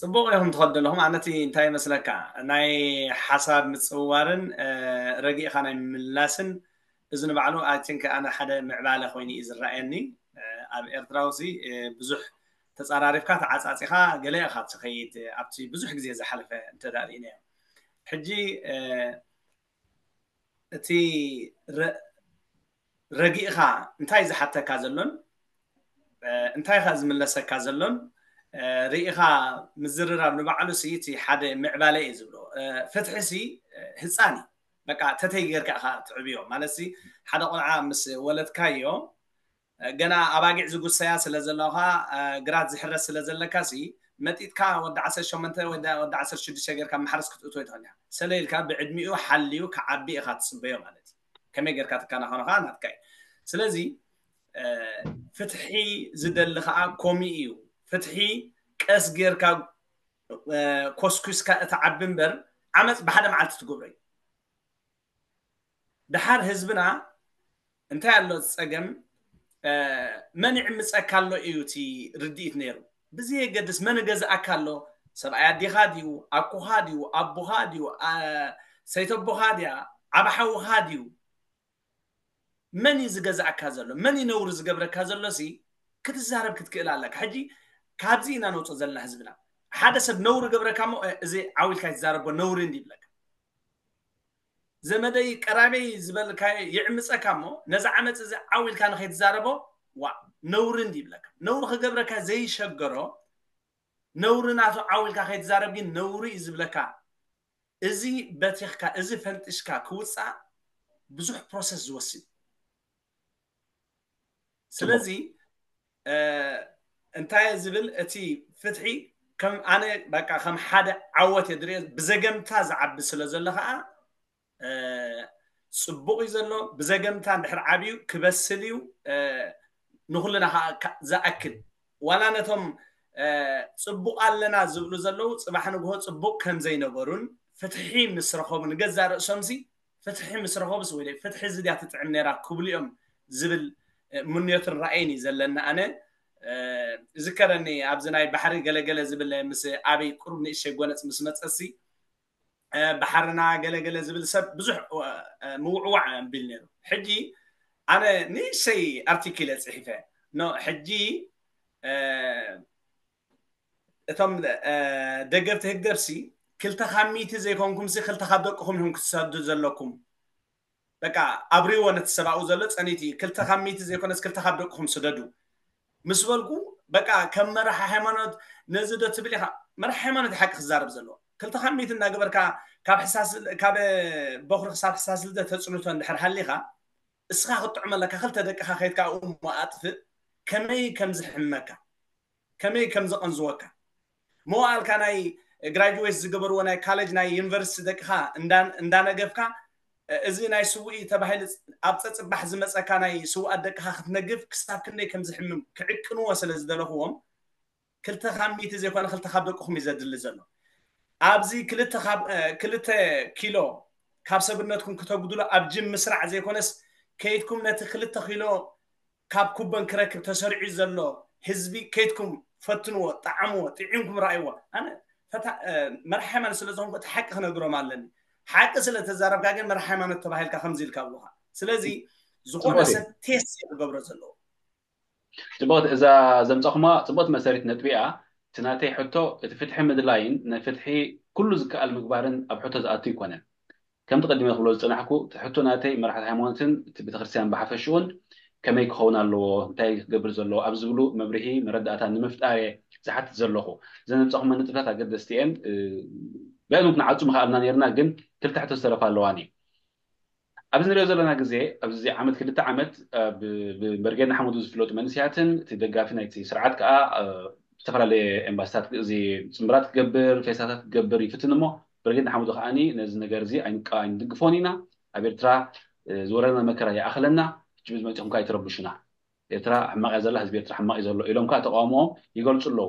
ጽቡቕ ኢኹም ትኸዱ ኣለኹም። ኣነቲ እንታይ ይመስለካ፣ ናይ ሓሳብ ምጽውዋርን ረጊእኻ ናይ ምምላስን፣ እዚ ንባዕሉ ኣይ ቲንክ ኣነ ሓደ ምዕባለ ኮይኑ እዩ ዝረኣየኒ። ኣብ ኤርትራውሲ ብዙሕ ተጻራሪፍካ ተዓጻጺኻ ገለ ኢኻ ትኸይድ፣ ኣብቲ ብዙሕ ግዜ ዝሓለፈ እንተዳርኢናዮ። ሕጂ እቲ ረጊእኻ እንታይ ዝሓተካ ዘሎን እንታይ ኸ ዝምለሰካ ዘሎን ርኢኻ ምዝርራብ ንባዕሉ ሲ እቲ ሓደ ምዕባለ እዩ ዝብሎ። ፍትሒ ሲ ህፃን እዩ። በቃ ተተይ ጌርካ ኢኻ ትዕብዮ ማለት ሲ ሓደ ቆልዓ ምስ ወለድካዮ ገና ኣባጊዕ ዝጉሰያ ስለ ዘለኻ ግራት ዝሕረስ ስለ ዘለካ ሲ መጢጥካ ወዲ ዓሰርተ ሸሞንተ ወዲ ዓሰርተ ሽዱሽተ ጌርካ ማሕረስ ክትእትዎ ይትኽእል ኢኻ። ሰለ ኢልካ ብዕድሚኡ ሓልዩ ክዓቢ ኢኻ ትፅበዮ ማለት እዩ። ከመይ ጌርካ ትከናኸኖ ከዓ ናትካ እዩ። ስለዚ ፍትሒ ዝደሊ ከዓ ኮሚ እዩ። ፍትሒ ቀስ ጌርካ ኮስኩስካ እቲ ዓቢ እምበር ዓመፅ ብሓደ መዓልቲ ትገብሮ እዩ። ድሓር ህዝብና እንታይ ኣሎ ጸገም መን ይዕምጸካ ኣሎ እዩ እቲ ርድኢት ነይሩ። ብዘየገድስ መን ገዝኣካ ኣሎ፣ ሰብኣይ ኣዴኻ ድዩ፣ ኣኮኻ ድዩ፣ ኣቦኻ ድዩ፣ ሰይተቦኻ ድያ፣ ዓባሓውኻ ድዩ፣ መን እዩ ዝገዝኣካ ዘሎ፣ መን እዩ ነውሪ ዝገብረካ ዘሎ ሲ ክትዛረብ ክትክእል ኣለካ። ሕጂ ካብዚ ኢና ነውፅእ ዘለና ህዝብና። ሓደ ሰብ ነውሪ ገብረካ እሞ እዚ ዓው ኢልካ ይትዛረቦ ነውሪ እንዲ ይብለካ። ዘመደይ ቀራበይ ዝበልካዮ ይዕምፀካ እሞ ነዚ ዓመፅ እዚ ዓው ኢልካ ንኸይትዛረቦ ዋ ነውሪ እንዲ ይብለካ። ነውሪ ክገብረካ ዘይሸገሮ ነውሪ ናቱ ዓው ኢልካ ከይትዛረብ ግን ነውሪ እዩ ዝብለካ። እዚ በቲኽካ እዚ ፈንጢሽካ ክውፃእ ብዙሕ ፕሮሰስ ዝወስድ። ስለዚ እንታይ ዝብል እቲ ፍትሒ ከም ኣነ በቃ ከም ሓደ ዓወት እየ ዝሪኦ። ብዘገምታ ዝዓቢ ስለ ዘሎ ከዓ ፅቡቕ እዩ ዘሎ። ብዘገምታ እንድሕር ዓብዩ ክበስል እዩ ንኩልና ከዓ ዝኣክል ዋላ ነቶም ፅቡቕ ኣለና ዝብሉ ዘለዉ ፅባሕ ንግሆ ፅቡቕ ከም ዘይነበሩን ፍትሒ ምስ ረኸቡ ንገዛእ ርእሶም ሲ ፍትሒ ምስ ረኸቡስ ወይ ፍትሒ እዚ ድያ ትጥዕም ነይራ ክብሉ እዮም ዝብል ምንዮትን ራእይን እዩ ዘለና። ኣነ ዝከረኒ ኣብዚ ናይ ባሕሪ ገለገለ ዝብል ምስ ኣበይ ቁሩብ ንእሸይ ጎነፅ ምስ መፀሲ ባሕርና ገለገለ ዝብል ሰብ ብዙሕ ምውዕዋዕ ኣቢል ነይሩ። ሕጂ ኣነ ንእሸይ ኣርቲክል እየ ፅሒፈ ኖ ሕጂ እቶም ደገፍቲ ህግደፍሲ ክልተ ካብ ሚእቲ ዘይኮንኩምሲ ክልተ ካብ ደቅኹም ኢኹም ክትሰዱ ዘለኩም። በቃ ኣብሪዎ ነቲ ሰብኣኡ ዘሎ ፀኒቲ ክልተ ካብ ሚእቲ ዘይኮነስ ክልተ ካብ ደቅኹም ስደዱ ምስ በልኩ በቃ ከም መራሒ ሃይማኖት ነዚ ዶ ትብል ኢኻ? መራሒ ሃይማኖት ሓቂ ክዛረብ ዘለዎ ክልተ ካብ ሚእቲ እናገበርካ ካብ ሕሳስ ካብ በኹሪ ክሳብ ሕሳስ ልደ ተፅንቶ እንድሕር ሃሊኻ እስኻ ክትጥዕሞ ኣለካ። ክልተ ደቅኻ ከይድካ እሞ ኣጥፍእ ከመይ ከም ዝሕመካ ከመይ ከም ዘቐንዝወካ መዋእልካ ናይ ግራጁዌት ዝገበርዎ ናይ ካሌጅ ናይ ዩኒቨርሲቲ ደቅኻ እንዳነገፍካ እዚ ናይ ስውኢ ተባሂሉ ኣብ ፀፅባሕ ዝመፀካ ናይ ስውኣት ደቅኻ ክትነግፍ ክሳብ ክንደይ ከም ዝሕምም ክዕቅንዎ ስለ ዝደለኽዎም ክልተ ካብ ሚእቲ ዘይኮነ ክልተ ካብ ደቅኹም እዩ ዘድሊ ዘሎ። ኣብዚ ክልተ ኪሎ ካብ ሰብነትኩም ክተጉድሉ ኣብ ጅም ምስራዕ ዘይኮነስ ከይድኩም ነቲ ክልተ ኪሎ ካብ ኩበን ክረክብ ተሰሪዑ ዘሎ ህዝቢ ከይድኩም ፈትንዎ፣ ጣዕምዎ፣ ጥዒምኩም ረኣይዎ። ኣነ መራሕ ሃይማኖት ስለ ዝኾንኩ እቲ ሓቂ ክነግሮም ኣለኒ። ሓቂ ስለ ተዛረብካ ግን መራሕ ሃይማኖት ተባሂልካ ከምዚ ኢልካ ኣብሉኻ። ስለዚ ዝኾነ ሰብ ቴስት ክገብሮ ዘለዎ ጽቡቕቲ እዛ ዘምጻኹማ ጽቡቕቲ መሰሪት ነጥቢ እያ። እቲ ናተይ ሕቶ እቲ ፍትሒ ምድላይን ናይ ፍትሒ ኩሉ ዝከኣል ምግባርን ኣብ ሕቶ ዝኣቱ ኣይኮነን። ከምቲ ቀዲመ ክብሎ ዝጸናሕኩ እቲ ሕቶ ናተይ መራሕቲ ሃይማኖትን እቲ ቤተክርስትያን ብሓፈሽኡን ከመይ ክኸውን ኣለዎ፣ እንታይ ክገብር ዘለዎ ኣብ ዝብሉ መብርሂ መረዳእታ ንምፍጣር እየ ዝሓትት ዘለኹ። እዘን ዘምጻኹመን ነጥብታት ኣገደስቲ እየን። ብያኑ ክንዓጹ ምኽኣልና ነርና፣ ግን ክልተ ሕቶ ዝተረፋ ኣለዋኒ። ኣብዚ ንሪኦ ዘለና ግዜ ኣብዚ ዓመት ክልተ ዓመት ብበርጌድ ንሓመዱ ዝፍለጡ መንስያትን እቲ ደጋፊ ናይቲ ስርዓት ከዓ ዝተፈላለየ ኤምባስታት እዚ ፅምብራት ክገብር ፌስታታት ክገብር ይፍትን እሞ በርጌድ ንሓመዱ ከዓኒ ነዚ ነገር እዚ ኣይንድግፎን ኢና። ኣብ ኤርትራ ዝወረደና መከራ ይኣኽለና፣ ሕጂ መፂኹም ከዓ ይትረብሹና። ኤርትራ ሕማቕ እያ ዘላ፣ ህዝቢ ኤርትራ ሕማቕ እዩ ዘሎ ኢሎም ከዓ ተቃውሞኦም ይገልፁ ኣለዉ።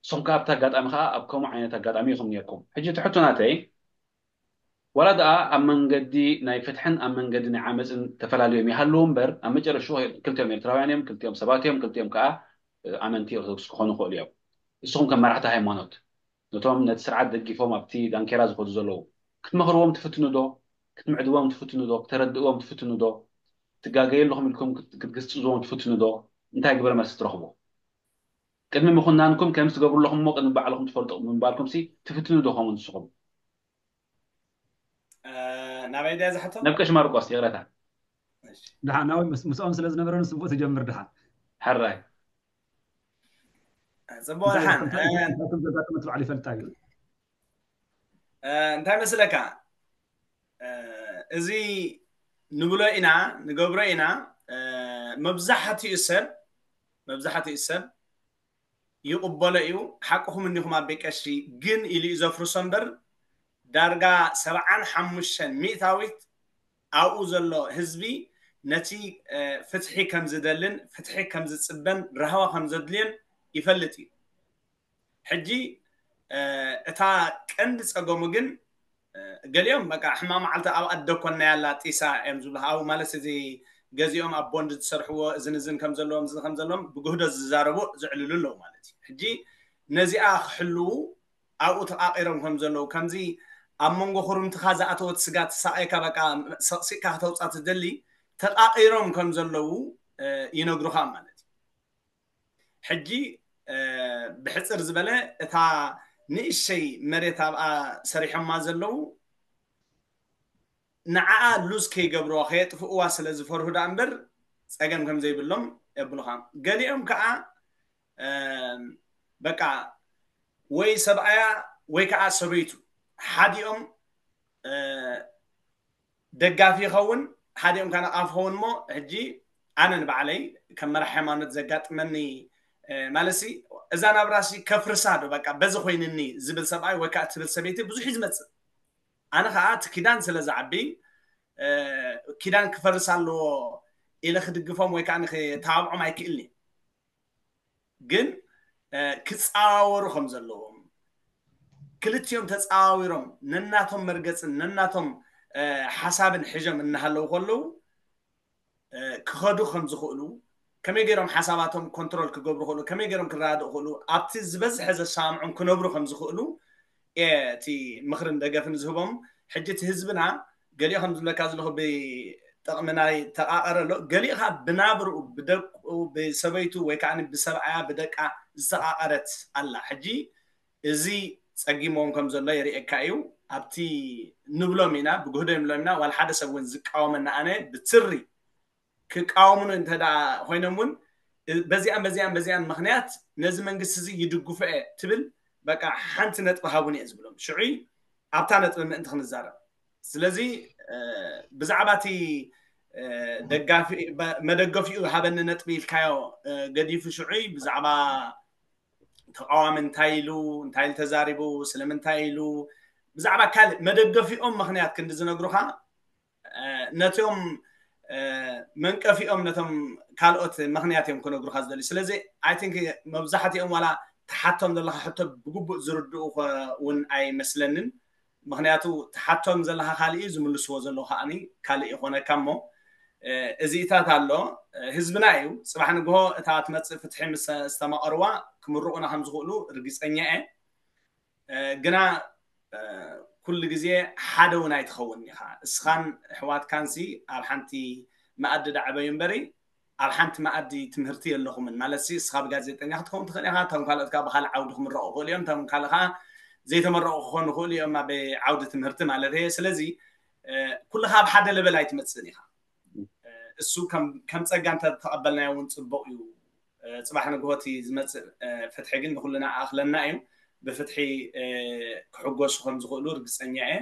ንስኹም ከዓ ኣብቲ ኣጋጣሚ ከዓ ኣብ ከምኡ ዓይነት ኣጋጣሚ ኢኹም ነርኩም። ሕጂ እቲ ሕቶ ናተይ ዋላ ደኣ ኣብ መንገዲ ናይ ፍትሕን ኣብ መንገዲ ናይ ዓመፅን ተፈላለዮም ይሃልዉ እምበር ኣብ መጨረሹ ክልቲኦም ኤርትራውያን እዮም፣ ክልቲኦም ሰባት እዮም፣ ክልቲኦም ከዓ ኣመንቲ ኦርቶዶክስ ክኾኑ ይኽእሉ እዮም። ንስኹም ከም መራሕቲ ሃይማኖት ነቶም ነቲ ስርዓት ደጊፎም ኣብቲ ዳንኬራ ዝኸዱ ዘለዉ ክትመኽርዎም ትፍትኑ ዶ? ክትምዕድዎም ትፍትኑ ዶ? ክተረድእዎም ትፍትኑ ዶ? ትጋገዩ ኣለኹም ኢልኩም ክትግስፅዝዎም ትፍትኑ ዶ? እንታይ ግብረ መልሲ ትረኽቡ? ቅድሚ ምኹናንኩም ከምዚ ትገብሩ ኣለኹም እሞ ቅድሚ ባዕልኹም ትፈልጡ ምንባልኩም ሲ ትፍትኑ ዶ ከምኡ ንስኹም? ናበይ ድያ ዝሕቶ? ናብ ቀሺ ማርቆስ ይቕረታ። ድሓን ናዊ ምስኦም ስለ ዝነበረ ንስምኡ ትጀምር ድሓን። ሕራይ ጽቡቕ ድሓን ዘጋጥመት ባዕሉ ይፈልጣ እዩ። እንታይ መስለካ? እዚ ንብሎ ኢና ንገብሮ ኢና። መብዛሕትኡ ሰብ መብዛሕትኡ ሰብ ይቕበሎ እዩ። ሓቅኹም እንዲኹም ኣቤ ቀሺ ግን ኢሉ እዩ ዘፍርሶ እምበር ዳርጋ ሰብዓን ሓሙሽተን ሚእታዊት ኣብኡ ዘሎ ህዝቢ ነቲ ፍትሒ ከም ዝደልን ፍትሒ ከም ዝፅበን ራህዋ ከም ዘድልዮን ይፈልጥ እዩ። ሕጂ እታ ቀንዲ ፀገሙ ግን ገሊኦም በቃ ሕማቕ መዓልቲ ኣብ ኣደ ኮና ያላ ጢሳ እዮም ዝብሉ። ኣብኡ ማለት እዚ ገዚኦም ኣብ ቦንድ ዝሰርሕዎ እዝን እዝን ከም ዘለዎም እዝን ከም ዘለዎም ብግህዶ ዝዛረቡ ዝዕልሉ ኣለዉ ማለት እዩ። ሕጂ ነዚኣ ክሕልዉ ኣብኡ ተቓቒሮም ከም ዘለዉ ከምዚ ኣብ መንጎ ኩርምትኻ ዝኣተወት ስጋ ትሳቐየካ በቃ ሰቕሲቕካ ክተውፃ ትደሊ ተቓቒሮም ከም ዘለዉ ይነግሩኻ ማለት እዩ። ሕጂ ብሕፅር ዝበለ እታ ንእሸይ መሬት ኣብኣ ሰሪሖማ ዘለዉ ንዓኣ ሉዝ ከይገብርዋ ከየጥፍእዋ ስለ ዝፈርሁ ዳ እምበር ፀገም ከም ዘይብሎም የብሉኻ። ገሊኦም ከዓ በቃ ወይ ሰብኣያ ወይ ከዓ ሰበይቱ ሓዲኦም ደጋፊ ይኸውን ሓዲኦም ከዓ ነቓፊ ይኸውን እሞ ሕጂ ኣነ ንባዕለይ ከም መራሕ ሃይማኖት ዘጋጥመኒ ማለት ሲ እዛ ናብራ ሲ ከፍርሳ ዶ በቃ በዚ ኮይንኒ ዝብል ሰብኣይ ወይ ከዓ ትብል ሰበይቲ ብዙሕ እዩ ዝመፅእ። ኣነ ከዓ እቲ ኪዳን ስለ ዝዓቢ ኪዳን ክፈርስ ኣለዎ ኢለ ክድግፎም ወይ ከዓ ንክተባብዖም ኣይክእልኒ። ግን ክፃዋወሩ ከም ዘለዎም ክልቲኦም ተፃዋዊሮም ነናቶም መርገፅን ነናቶም ሓሳብን ሕዞም እናሃለዉ ከለዉ ክኸዱ ከም ዝኽእሉ ከመይ ገይሮም ሓሳባቶም ኮንትሮል ክገብሩ ክእሉ ከመይ ገይሮም ክረዳድኡ ክእሉ ኣብቲ ዝበዝሐ ዘሰማምዖም ክነብሩ ከም ዝኽእሉ እቲ ምኽርን ደገፍን ዝህቦም። ሕጂ እቲ ህዝብና ገሊኡ ከም ዝብለካ ዘለኹ ብጥቕሚ ናይ ተቓቐረ ኣሎ ገሊኡ ከዓ ብናብርኡ ብደቁ ብሰበይቱ ወይ ከዓ ብሰብኣያ ብደቃ ዝተቓቐረት ኣላ። ሕጂ እዚ ፀጊሞም ከም ዘሎ የርእየካ እዩ። ኣብቲ ንብሎም ኢና ብግህዶ ይብሎም ኢና ዋላ ሓደ ሰብ እውን ዝቃወመና ኣነ ብትሪ ክቃወሙን እንተ ኮይኖም እውን በዚኣን በዚኣን በዚኣን ምክንያት ነዚ መንግስቲ እዚ ይድግፎ እየ ትብል በቃ ሓንቲ ነጥቢ ሃቡን እየ ዝብሎም። ሽዑ ኣብታ ነጥቢ ምእንቲ ክንዛረብ ስለዚ ብዛዕባ እቲ ደጋፊ መደገፊኡ ሃበኒ ነጥቢ ኢልካዮ ገዲፉ ሽዑ ብዛዕባ ተቃዋሚ እንታይ ኢሉ እንታይ ኢሉ ተዛሪቡ ስለምንታይ ኢሉ ብዛዕባ ካልእ መደገፊኦም ምክንያት ክንዲ ዝነግሩካ ነቶም መንቀፊኦም ነቶም ካልኦት ምክንያት እዮም ክነግሩካ ዝደልዩ። ስለዚ ኣይ ቲንክ መብዛሕትኦም ዋላ ትሓቶም ዘለካ ሕቶ ብግቡእ ዝርድኡ እውን ኣይመስለንን። ምክንያቱ ትሓቶም ዘለካ ካልእ እዩ ዝምልስዎ ዘለዉ ከዓኒ ካልእ ይኮነካ እሞ እዚኢታት ኣሎ። ህዝብና እዩ ፅባሕ ንግሆ እታ ትመፅእ ፍትሒ ምስ ዝተማቐርዋ ክምርቑና ከም ዝኽእሉ ርግፀኛ እየ። ግና ኩሉ ግዜ ሓደ እውን ኣይትኸውን ኢኻ። እስኻን ኣሕዋትካንሲ ኣብ ሓንቲ መኣዲ ዳዕበዩ እምበሪ ኣብ ሓንቲ መኣዲ ትምህርቲ የለኹምን። ማለት ሲ እስኻ ብጋዜጠኛ ክትከውን ትኽእል ኢኻ፣ እቶም ካልኦት ከዓ ብካልእ ዓውዲ ክምረቑ ይኽእሉ እዮም፣ እቶም ካልእ ከዓ ዘይተመረቑ ክኾኑ ይኽእሉ እዮም ኣብ ዓውዲ ትምህርቲ ማለት እየ። ስለዚ ኩልኻ ኣብ ሓደ ለበል ኣይትመፅእን ኢኻ። እሱ ከም ከም ጸጋ እንተተቐበልናዮ እውን ጽቡቕ እዩ። ጽባሕ ንግሆ እቲ ዝመጽእ ፍትሒ ግን ንኹልና ኣኽለና እዩ። ብፍትሒ ክሕጎሱ ከም ዝኽእሉ ርግጸኛ እየ።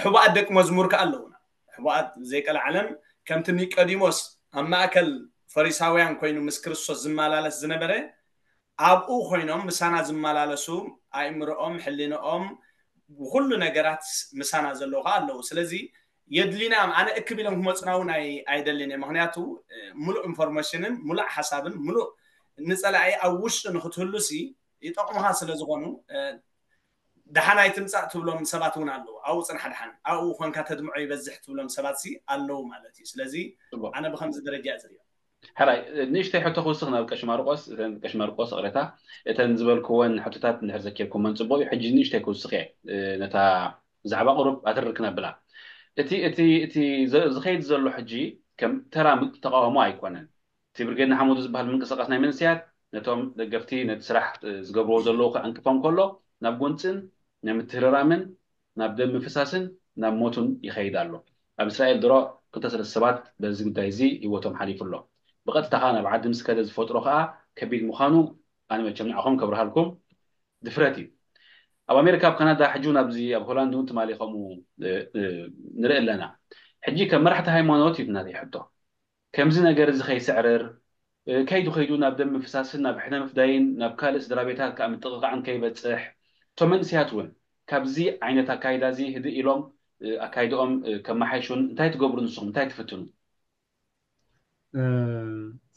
ሕቡኣት ደቂ መዝሙር ከኣ ኣለውና። ሕቡኣት ዘይቀልዓለም ከምቲ ኒቆዲሞስ ኣብ ማእከል ፈሪሳውያን ኮይኑ ምስ ክርስቶስ ዝመላለስ ዝነበረ፣ ኣብኡ ኮይኖም ምሳና ዝመላለሱ፣ ኣእምሮኦም፣ ሕሊንኦም፣ ብኩሉ ነገራት ምሳና ዘለዉ ከኣ ኣለዉ። ስለዚ የድሊና፣ ኣነ እክብ ኢሎም ክመፁና እውን ኣይ- ኣይደልን እየ። ምክንያቱ ሙሉእ ኢንፎርሜሽንን ሙሉእ ሓሳብን ሙሉእ ንፀላኢ ኣብ ውሽጡ ንክትህሉሲ ይጠቕሙካ ስለ ዝኾኑ፣ ደሓን ኣይትምፃእ ትብሎም ሰባት እውን ኣለዉ። ኣብኡ ፅናሕ ደሓን፣ ኣብኡ ኮንካ ተድምዖ ይበዝሕ ትብሎም ሰባት ሲ ኣለዉ ማለት እዩ። ስለዚ ኣነ ብከምዚ ደረጃ እየ ዝሪኦ። ሕራይ፣ ንእሽተይ ሕቶ ክውስኽ ናብ ቀሺ ማርቆስ። እተን ቀሺ ማርቆስ ቅሬታ፣ እተን ዝበልክወን ሕቶታት እንድሕር ዘኪርኩመን ጽቡቕ እዩ። ሕጂ ንእሽተይ ክውስኽ እየ፣ ነታ ብዛዕባ ቁሩብ ኣትርር ክነብላ። እቲ እቲ እቲ ዝኸይድ ዘሎ ሕጂ ከም ተራ ተቃውሞ ኣይኮነን። እቲ ብርጌድ ንሓመዱ ዝበሃል ምንቅስቃስ ናይ መንእሰያት ነቶም ደገፍቲ ነቲ ስራሕ ዝገብርዎ ዘለዉ ከዕንቅፎም ከሎ ናብ ጎንፅን ናይ ምትህርራምን ናብ ደም ምፍሳስን ናብ ሞቱን ይኸይድ ኣሎ። ኣብ እስራኤል ድሮ ክልተ ሰለስተ ሰባት በዚ ጉዳይ እዚ ህይወቶም ሓሊፉ ኣሎ። ብቐጥታ ከኣ ናብ ዓዲ ምስ ከደ ዝፈጥሮ ከኣ ከቢድ ምዃኑ ኣነ መቸም ንዓኹም ከብርሃልኩም ድፍረት እዩ። ኣብ ኣሜሪካ፣ ኣብ ካናዳ፣ ሕጂ እውን ኣብዚ ኣብ ሆላንድ እውን ትማሊ ከምኡ ንርኢ ኣለና። ሕጂ ከም መራሕቲ ሃይማኖት እዩ ናተይ ሕቶ። ከምዚ ነገር እዚ ከይስዕርር፣ ከይዱ ከይዱ ናብ ደም ምፍሳስን ናብ ሕነ ምፍዳይን ናብ ካልእ ስድራ ቤታት ከዓ ምጥቕቓዕን ከይበፅሕ፣ እቶም መንእሰያት እውን ካብዚ ዓይነት ኣካይዳ እዚ ህድእ ኢሎም ኣካይድኦም ከመሓይሹን እንታይ ትገብሩ ንስኹም? እንታይ ትፍትኑ?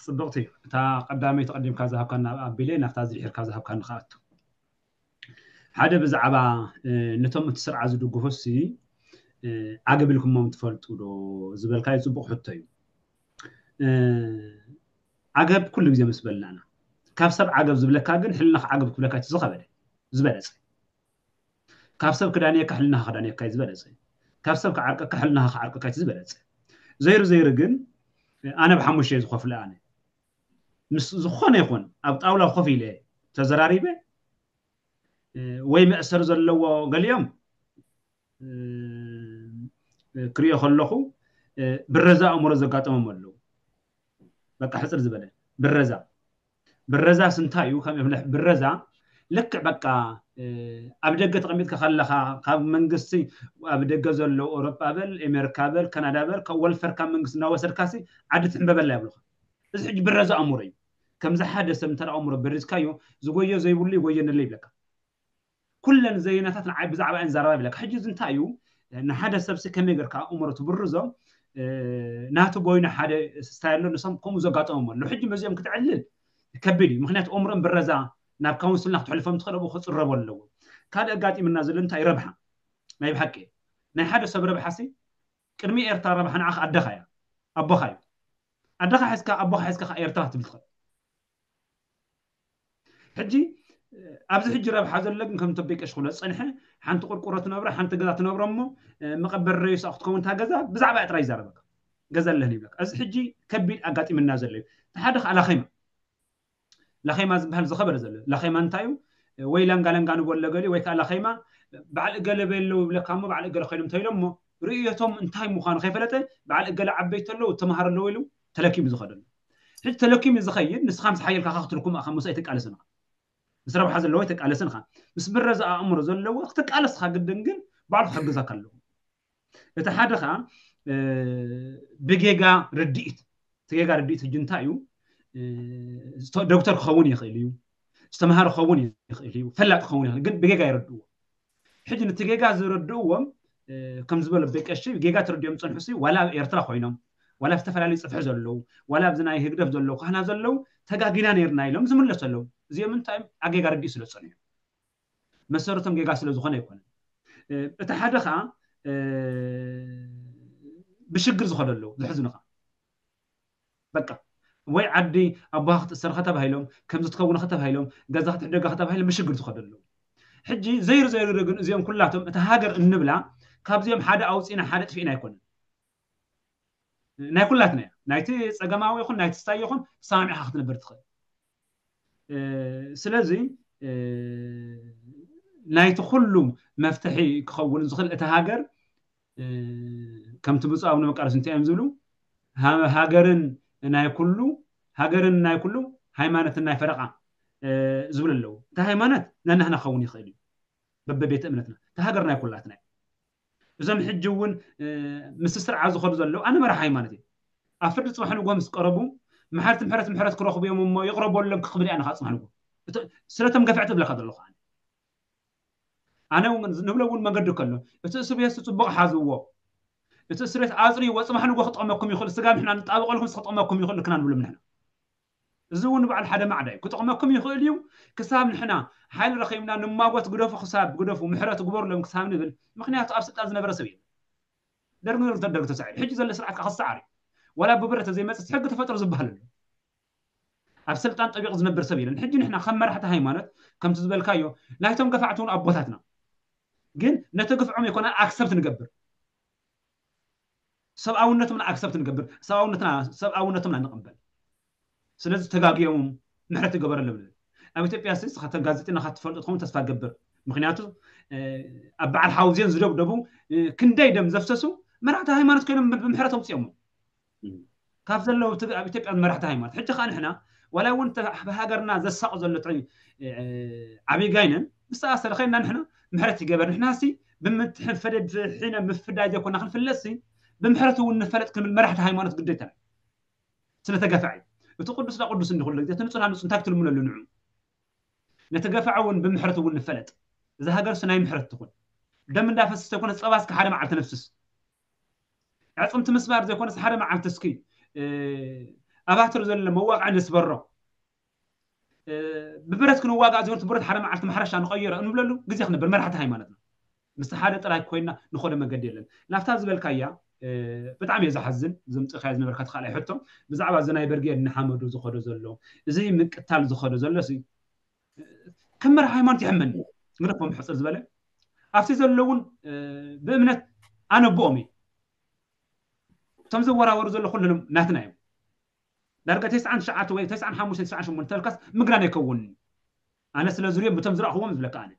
ፅብቕቲ እታ ቀዳመይቲ ቀዲምካ ዝሃብካና ኣቢለ ናብታ ዝድሕርካ ዝሃብካኒ ከኣቱ ሓደ ብዛዕባ ነቶም እቲ ስርዓት ዝድግፉ ሲ ዓገብ ኢልኩሞም ትፈልጡ ዶ ዝበልካዮ ፅቡቕ ሕቶ እዩ። ዓገብ ኩሉ ግዜ ምስ በልናና ካብ ሰብ ዓገብ ዝብለካ ግን ሕልናኻ ዓገብ ክብለካ እቲ ዝኸበደ ዝበለፀ ካብ ሰብ ክዳንየካ ሕልናኻ ክዳንየካ እዩ ዝበለፀ ካብ ሰብ ክዓርቀካ ሕልናኻ ክዓርቀካ እቲ ዝበለፀ ዘይሩ ዘይሩ ግን ኣነ ብሓሙሽተ ዝኸፍለ ኣነ ምስ ዝኾነ ይኹን ኣብ ጣውላ ኮፍ ኢለ ተዘራሪበ ወይ መእሰር ዘለዎ ገሊኦም ክሪኦ ከለኹ ብረዛ ኣእምሮ ዘጋጠሞም ኣለዉ። በቃ ሕፅር ዝበለ ብረዛ ብረዛ ስንታይ እዩ ከም ብረዛ ልክዕ በቃ ኣብ ደገ ተቐሚጥካ ከለኻ ካብ መንግስቲ ኣብ ደገ ዘሎ ኤውሮጳ በል ኤሜሪካ በል ካናዳ በል ካብ ወልፈር ካብ መንግስቲ እናወሰድካሲ ዓዲ ትሕምበበላ ይብሉኻ። እዚ ሕጂ ብረዛ ኣእምሮ እዩ። ከምዚ ሓደ ሰብ እንተ ኣእምሮ በሪዝካዮ ዝጎዮ ዘይብሉ ይጎየነለ ይብለካ። ኩለን ዘይናታት ንዓይ ብዛዕባ እየን ዛረባ ይብለካ። ሕጂ እዚ እንታይ እዩ ንሓደ ሰብሲ ከመይ ገርካ ኣእምሮ ትብርዞ ናቱ ቦይኑ ሓደ ስታይ ኣሎ ንሶም ከምኡ ዘጋጠሞም ኣሎ። ሕጂ መዚኦም ክትዕልል ከቢድ እዩ። ምክንያቱ ኣእምሮም ብረዛ ናብ ካውንስልና ክትሕልፎም ትኽእል ኣብኡ ክፅረቡ ኣለዎ። ካልእ ኣጋጢምና ዘሎ እንታይ ረብሓ ናይ ብሓቂ ናይ ሓደ ሰብ ረብሓ ሲ ቅድሚ ኤርትራ ረብሓ ንዓኻ ኣደኻ እያ ኣቦኻ እዩ። ኣደኻ ሒዝካ ኣቦኻ ሒዝካ ከዓ ኤርትራ ክትብል ትኽእል። ሕጂ ኣብዚ ሕጂ ረብሓ ዘሎ ግን ከም ተበይ ቀሽ ክብሎ ዝፀንሐ ሓንቲ ቆርቆሮ ትነብሮ ሓንቲ ገዛ ትነብሮ እሞ መቐበሪ ረዩሳ ክትከውን እታ ገዛ ብዛዕባ እያ ጥራይ ይዛረበካ። ገዛ ኣለኒ ይብለካ። እዚ ሕጂ ከቢድ ኣጋጢምና ዘሎ እዩ። እቲ ሓደ ከዓ ላኸይማ ላኸይማ ዝበሃል ዝኸበረ ዘሎ ላኸይማ እንታይ እዩ? ወይ ላንጋ ላንጋ ንበሎ ገሊ ወይ ከዓ ላኸይማ በዓል እገለ በየለዉ ይብለካ እሞ በዓል እገለ ኮይኖም እንተኢሎም እሞ ርእየቶም እንታይ ምዃኑ ከይፈለጠ በዓል እገለ ዓበይቲ ኣለዉ ተምሃሮ ኣለዉ ኢሉ ተለኪሙ ዝኸደሉ። ሕጂ ተለኪሙ ዝኸይድ ንስኻ ምስ ሓየልካ ክትልኩም ኣኻ ምስ ኣይትቃለስን ኢኻ። ምስ ረብሓ ዘለዎ ኣይትቃለስን ኢኻ። ምስ ብረዛ ኣእምሮ ዘለዎ ክትቃለስ ኢኻ ግድን ግን ባዕሉ ክሕግዘካ ኣለዎ። እቲ ሓደ ከዓ ብጌጋ ርድኢት እቲ ጌጋ ርድኢት ሕጂ እንታይ እዩ? ዶክተር ክኸውን ይኽእል እዩ፣ ዝተምሃረ ክኸውን ይኽእል እዩ፣ ፈላጥ ክኸውን ይኽእል ግን ብጌጋ ይረድእዎ። ሕጂ ነቲ ጌጋ ዝረድእዎም ከም ዝበሎ ቤቀሺ ጌጋ ተረዲኦም ዝፀንሑ ሲ ዋላ ኣብ ኤርትራ ኮይኖም ዋላ ኣብ ዝተፈላለዩ ፅፍሒ ዘለዉ ዋላ ኣብዚ ናይ ህግደፍ ዘለዉ ካህና ዘለዉ ተጋጊና ነይርና ኢሎም ዝምለሱ ኣለዉ። እዚኦም እንታይ ኣብ ጌጋ ርድኢት ስለ ዝፀንሑ እዮም። መሰረቶም ጌጋ ስለ ዝኾነ ኣይኮነን። እቲ ሓደ ከዓ ብሽግር ዝኸዱ ኣለዉ ዘሕዝኑኻ። በቃ ወይ ዓዲ ኣቦኻ ክትእሰር ከተባሂሎም ከምዚ ትከውን ከተባሂሎም ገዛ ክትሕደጋ ከተባሂሎም ብሽግር ዝኸዱ ኣለዉ። ሕጂ ዘይሩ ዘይሩ ግን እዚኦም ኩላቶም እታ ሃገር እንብላ ካብዚኦም ሓደ ኣውፂና ሓደ ጥፊእና ኣይኮነን። ናይ ኩላትና እያ። ናይቲ ፀገማዊ ይኹን ናይቲ ስታይ ይኹን ሰማሚዕካ ክትነብር ትኽእል። ስለዚ ናይቲ ኩሉ መፍትሒ ክኸውን ዝኽእል እቲ ሃገር ከምቲ ብፁዕ ኣቡነ መቃርዮስ እንታይ እዮም ዝብሉ ሃ- ሃገርን ናይ ኩሉ ሃገርን ናይ ኩሉ ሃይማኖትን ናይ ፈረቓ እ፣ ዝብሉ ኣለዉ። እቲ ሃይማኖት ናይ ናህና ክኸውን ይኽእል እዩ፣ በበቤተ እምነትና። እቲ ሃገር ናይ ኩላትና እዩ። እዞም ሕጂ እውን እ፣ ምስ ስርዓ ዝኸዱ ዘለዉ ኣነ መራሕ ሃይማኖት እዩ። ኣብ ፍርዲ ፅባሕ ንግሆ ምስ ቀረቡ መሓርቲ ምሕረት ምሕረት ክረኽቡ እዮም እሞ ይቕረበሎም ክኽብል እያ ንኻ ፅባሕ ንግሆ። እቶ- ስለቶም ገፍዕቲ እብለካ ዘለኹ ኣነ ኣነ እውን ንብሎ እውን መገዲ ከሎ እቲ እስር ቤት ጽቡቕ ሓዝዎ፣ እቲ እስር ቤት ኣጽርይዎ፣ ጽባሕ ንግሆ ክጠቕመኩም ይኽእል፣ ስጋብ ንሕና ንጣበቐልኩም ክጠቕመኩም ይኽእል ክና ንብሎም ንሕና። እዚ እውን ንባዕሉ ሓደ ማዕዳ እዩ። ክጠቕመኩም ይኽእል እዩ። ክሳብ ንሕና ሓይሊ ረኺብና ንማጎት፣ ግደፉ፣ ክሳብ ግደፉ፣ ምሕረት ግበሩሎም ክሳብ ንብል። ምኽንያቱ ኣብ ስልጣን ዝነበረ ሰብ የለን። ደርግ ንደርግ ተሳዒሩ፣ ሕጂ ዘሎ ስርዓት ከዓ ክሰዓር እዩ። ዋላ ብብረት ዘይመጽእ ሕጊ ተፈጥሮ ዝበሃል ኣሎ። ኣብ ስልጣን ጠቢቑ ዝነብር ሰብ የለን። ሕጂ ንሕና ከም መራሕቲ ሃይማኖት ከምቲ ዝበልካዮ ናይቶም ገፋዕቲ እውን ኣቦታትና ግን ነቲ ግፍዖም ኣይኮነ ኣክሰብት ንገብር፣ ሰብኣውነቶም ኣክሰብት ንገብር፣ ሰብኣውነትና ሰብኣውነቶም ንቕበል። ስለዚ ተጋግዮም ምሕረት ይገበረሎም ንብል። ኣብ ኢትዮጵያ ሲ ንስኻ ተጋዜጠኛ ኢኻ ትፈልጦ ትኸውን ተስፋ ገብር። ምክንያቱ እ፣ ኣብ በዓል ሓውዜን ዝደብደቡ እ፣ ክንደይ ደም ዘፍሰሱ መራሕቲ ሃይማኖት ኮይኖም ብምሕረት ኣውፅኦም። ካብ ዘለዉ ትግ- ኣብ ኢትዮጵያ መራሕቲ ሃይማኖት ሕጂ ከዓ ንሕና ዋላ እውን ተ- ብሃገርና ዘሳቕ ዘሎ እቲ እ፣ ዓብይ ጋይነን ምስ ተኣሰረ ከይና ንሕና ምሕረት ይገበር ንሕና ሲ ብምትሕን ፈደድ ሒነ ምፍዳይ ዘይኮና ክንፍለጥ ሲ ብምሕረት እውን ንፈለጥ ክንብል መራሕቲ ሃይማኖት ግዴታ እዩ። ስለ ተጋፋዒ እቲ ቅዱስ ዳ ቅዱስ እንዲ ኩሉ ግዜ እቲ ንጹህ ዳ ንጹህ እንታይ ክትልምነሉ ንዑ ነቲ ገፋዒ እውን ብምሕረት እውን ንፈለጥ። እዛ ሃገር ሲ ናይ ምሕረት ትኹን። ደም እንዳፈሰሰ ዘይኮነ ጸባ እስከ ሓደ መዓልቲ ነፍስስ። ኣዕጽምቲ ምስባር ዘይኮነስ ሓደ መዓልቲ እስኪ እ፣ ኣባትር ዘሎ መዋቕዒ ንስበሮ። እ፣ ብብረት ክንዋጋእ ዘይኮነስ ብረት ሓደ መዓልቲ ማሕረሻ ንቐይሮ እንብለሉ ግዜ ክነብር መራሕቲ ሃይማኖትና። ምስ ሓደ ጥራይ ኮይና ንኸዶ መገዲ የለን። ናብታ ዝበልካያ እ፣ ብጣዕሚ እየ ዝሓዝን ዝምፅእካዮ ዝነበርካ እቲ ካልኣይ ሕቶ ብዛዕባ እዚ ናይ ብርጌድ ንሓመዱ ዝኸዶ ዘሎ እዚ ምቅታል ዝኸዶ ዘሎ ሲ ከም መራሒ ሃይማኖት ይሕመኒ ግደፎም ሕፅር ዝበለ ኣብቲ ዘለውን እ፣ ብእምነት ኣነብኦም እዩ እቶም ዘወራወሩ ዘሎ ኩሎም ናትና እዮም ዳርጋ ተስዓን ትሽዓተ ወይ ተስዓን ሓሙሽተ ተስዓን ሸሞንተ ተልካስ ምግናን ኣይከውንን ኣነ ስለ ዝሪኦም ብቶም ዝረእኽዎም ዝብለካ ኣነ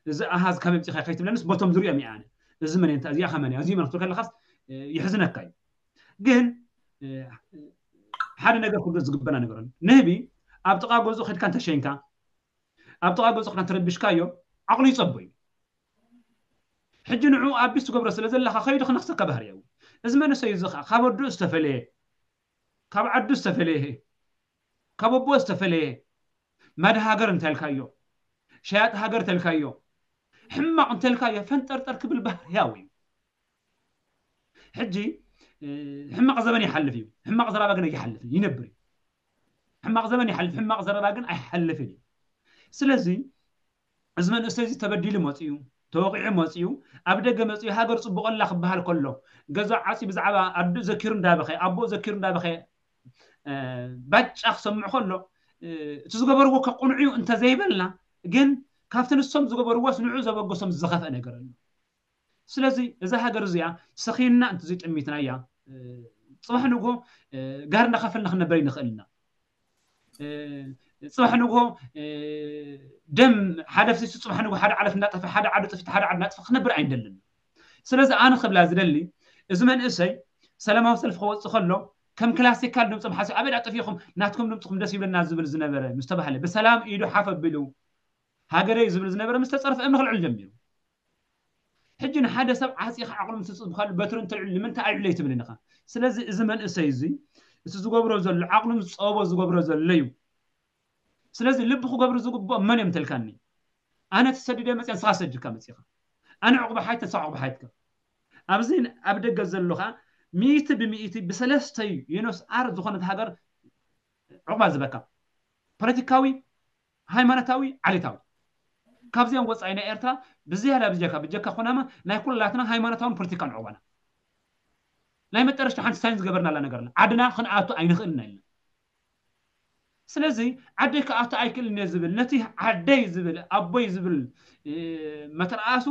እዚ ኣሃዝ ካብ ምምፂኻ ከይትብለንስ በቶም ዝሪኦም እየ ኣነ እዚ መን እንታ እዚኣ ከመን እያ እዚ መን ክትብል ከለኻስ እ፣ ይሕዝነካ እዩ ግን እ፣ ሓደ ነገር ክብሎ ዝግበና ነገር ኣሎ ንህቢ ኣብ ጥቓ ገዝኡ ከድካ እንተሸንካ ኣብ ጥቓ ገዝኡ ከድካ እንተረቢሽካዮ ዓቕሉ ይፀቦ እዩ ሕጂ ንዑ ኣቢስ ትገብሮ ስለ ዘለካ ከይዱ ክነክሰካ ባህርያዊ እዚ መንእሰይ እዚ ከዓ ካብ ኣድኡ ዝተፈለየ ካብ ዓዱ ዝተፈለየ ካብ ኣቦ ዝተፈለየ ማድ ሃገር እንተልካዮ ሸያጥ ሃገር ተልካዮ ሕማቕ እንተልካዮ ፈንጠርጠር ክብል ባህርያዊ እዩ ሕጂ እ፣ ሕማቕ ዘበን ይሓልፍ እዩ ሕማቕ ዘረባ ግን ኣይሓልፍን ይነብር እዩ ሕማቕ ዘበን ይሓልፍ ሕማቕ ዘረባ ግን ኣይሓልፍን እዩ ስለዚ እዚ መንእሰይ እዚ ተበዲሉ መፅኡ ተወቂዑ መፅኡ ኣብ ደገ መፅኡ ሃገር ፅቡቐላ ክበሃል ከሎ ገዛ ዓፂ ብዛዕባ ኣዱ ዘኪሩ እንዳበኸ ኣቦ ዘኪሩ እንዳበኸ እ፣ ባጫ ክሰምዕ ከሎ እ፣ እቲ ዝገበርዎ ከቁንዕዩ እንተዘይበልና ግን ካብቲ ንሶም ዝገበርዎስ ንዑ ዘበገሶም ዝኸፍአ ነገር ኣሎ ስለዚ እዛ ሃገር እዚኣ ሰኺንና እንተዘይጠሚትናያ እ፣ ፅባሕ ንግሆ እ፣ ጋር እንዳኸፈልና ክንነበር ኣይንኽእል ኢና እ፣ ፅባሕ ንግሆ እ፣ ደም ሓደ ፍሲሱ ፅባሕ ንግሆ ሓደ ዓለት እናጠፈ ሓደ ዓዱ ጥፊት ሓደ ዓዱ እናጠፈ ክነብር ኣይንደልን ስለዚ ኣነ ክብላ ዝደሊ እዚ መንእሰይ ሰላማዊ ሰልፊ ክወፅእ ከሎ ከም ክላሲካል ድምፂ መሓሲ ኣበይ ዳ ጠፊኹም ናትኩም ድምፅኹም ደስ ይብለና ዝብል ዝነበረ ምስ ተባህለ ብሰላም ኢዱ ሓፍ ኣቢሉ ሃገረይ ዝብል ዝነበረ ምስ ተፀርፈ እምኒ ክልዕል ጀሚሩ ሕጂ ንሓደ ሰብ ዓፂኻ ዓቕሉ ምስ ትፅብካሉ በትሪ እንተልዕሉ ንምንታይ ኣይዕለይ ትብል ኢኻ ስለዚ እዚ መንእሰይ እዚ እቲ ዝገብሮ ዘሎ ዓቕሉ ምስ ፀበቦ ዝገብሮ ዘሎ እዩ ስለዚ ልቢ ክገብሩ ዝግብኦም መን እዮም ተልካኒ ኣነ ተሰዲደ መፅያ ንስኻ ሰዲድካ መፂኻ ኣነ ዕቑባ ሓይት ንስኻ ዕቑባ ሓይትካ ኣብዚ ኣብ ደገ ዘሎ ከዓ ሚእቲ ብሚእቲ ብሰለስተዩ ዩኖስ ኣር ዝኾነት ሃገር ዕቑባ ዝበካ ፖለቲካዊ ሃይማኖታዊ ዓሌታዊ ካብዚኦም ወፃኢ ናይ ኤርትራ ብዝያዳ ብጀካ ብጀካ ኮናማ ናይ ኩላትና ሃይማኖታውን ፖለቲካን ዕቑባና ናይ መጠረሽታ ሓንቲ ሳይን ዝገበርናላ ነገር ኣላ ዓድና ክንኣቱ ኣይንኽእልና ኢልና ስለዚ ዓደይ ክኣቱ ኣይክእልን እየ ዝብል ነቲ ዓደይ ዝብል ኣቦይ ዝብል እ፣ መተርኣሱ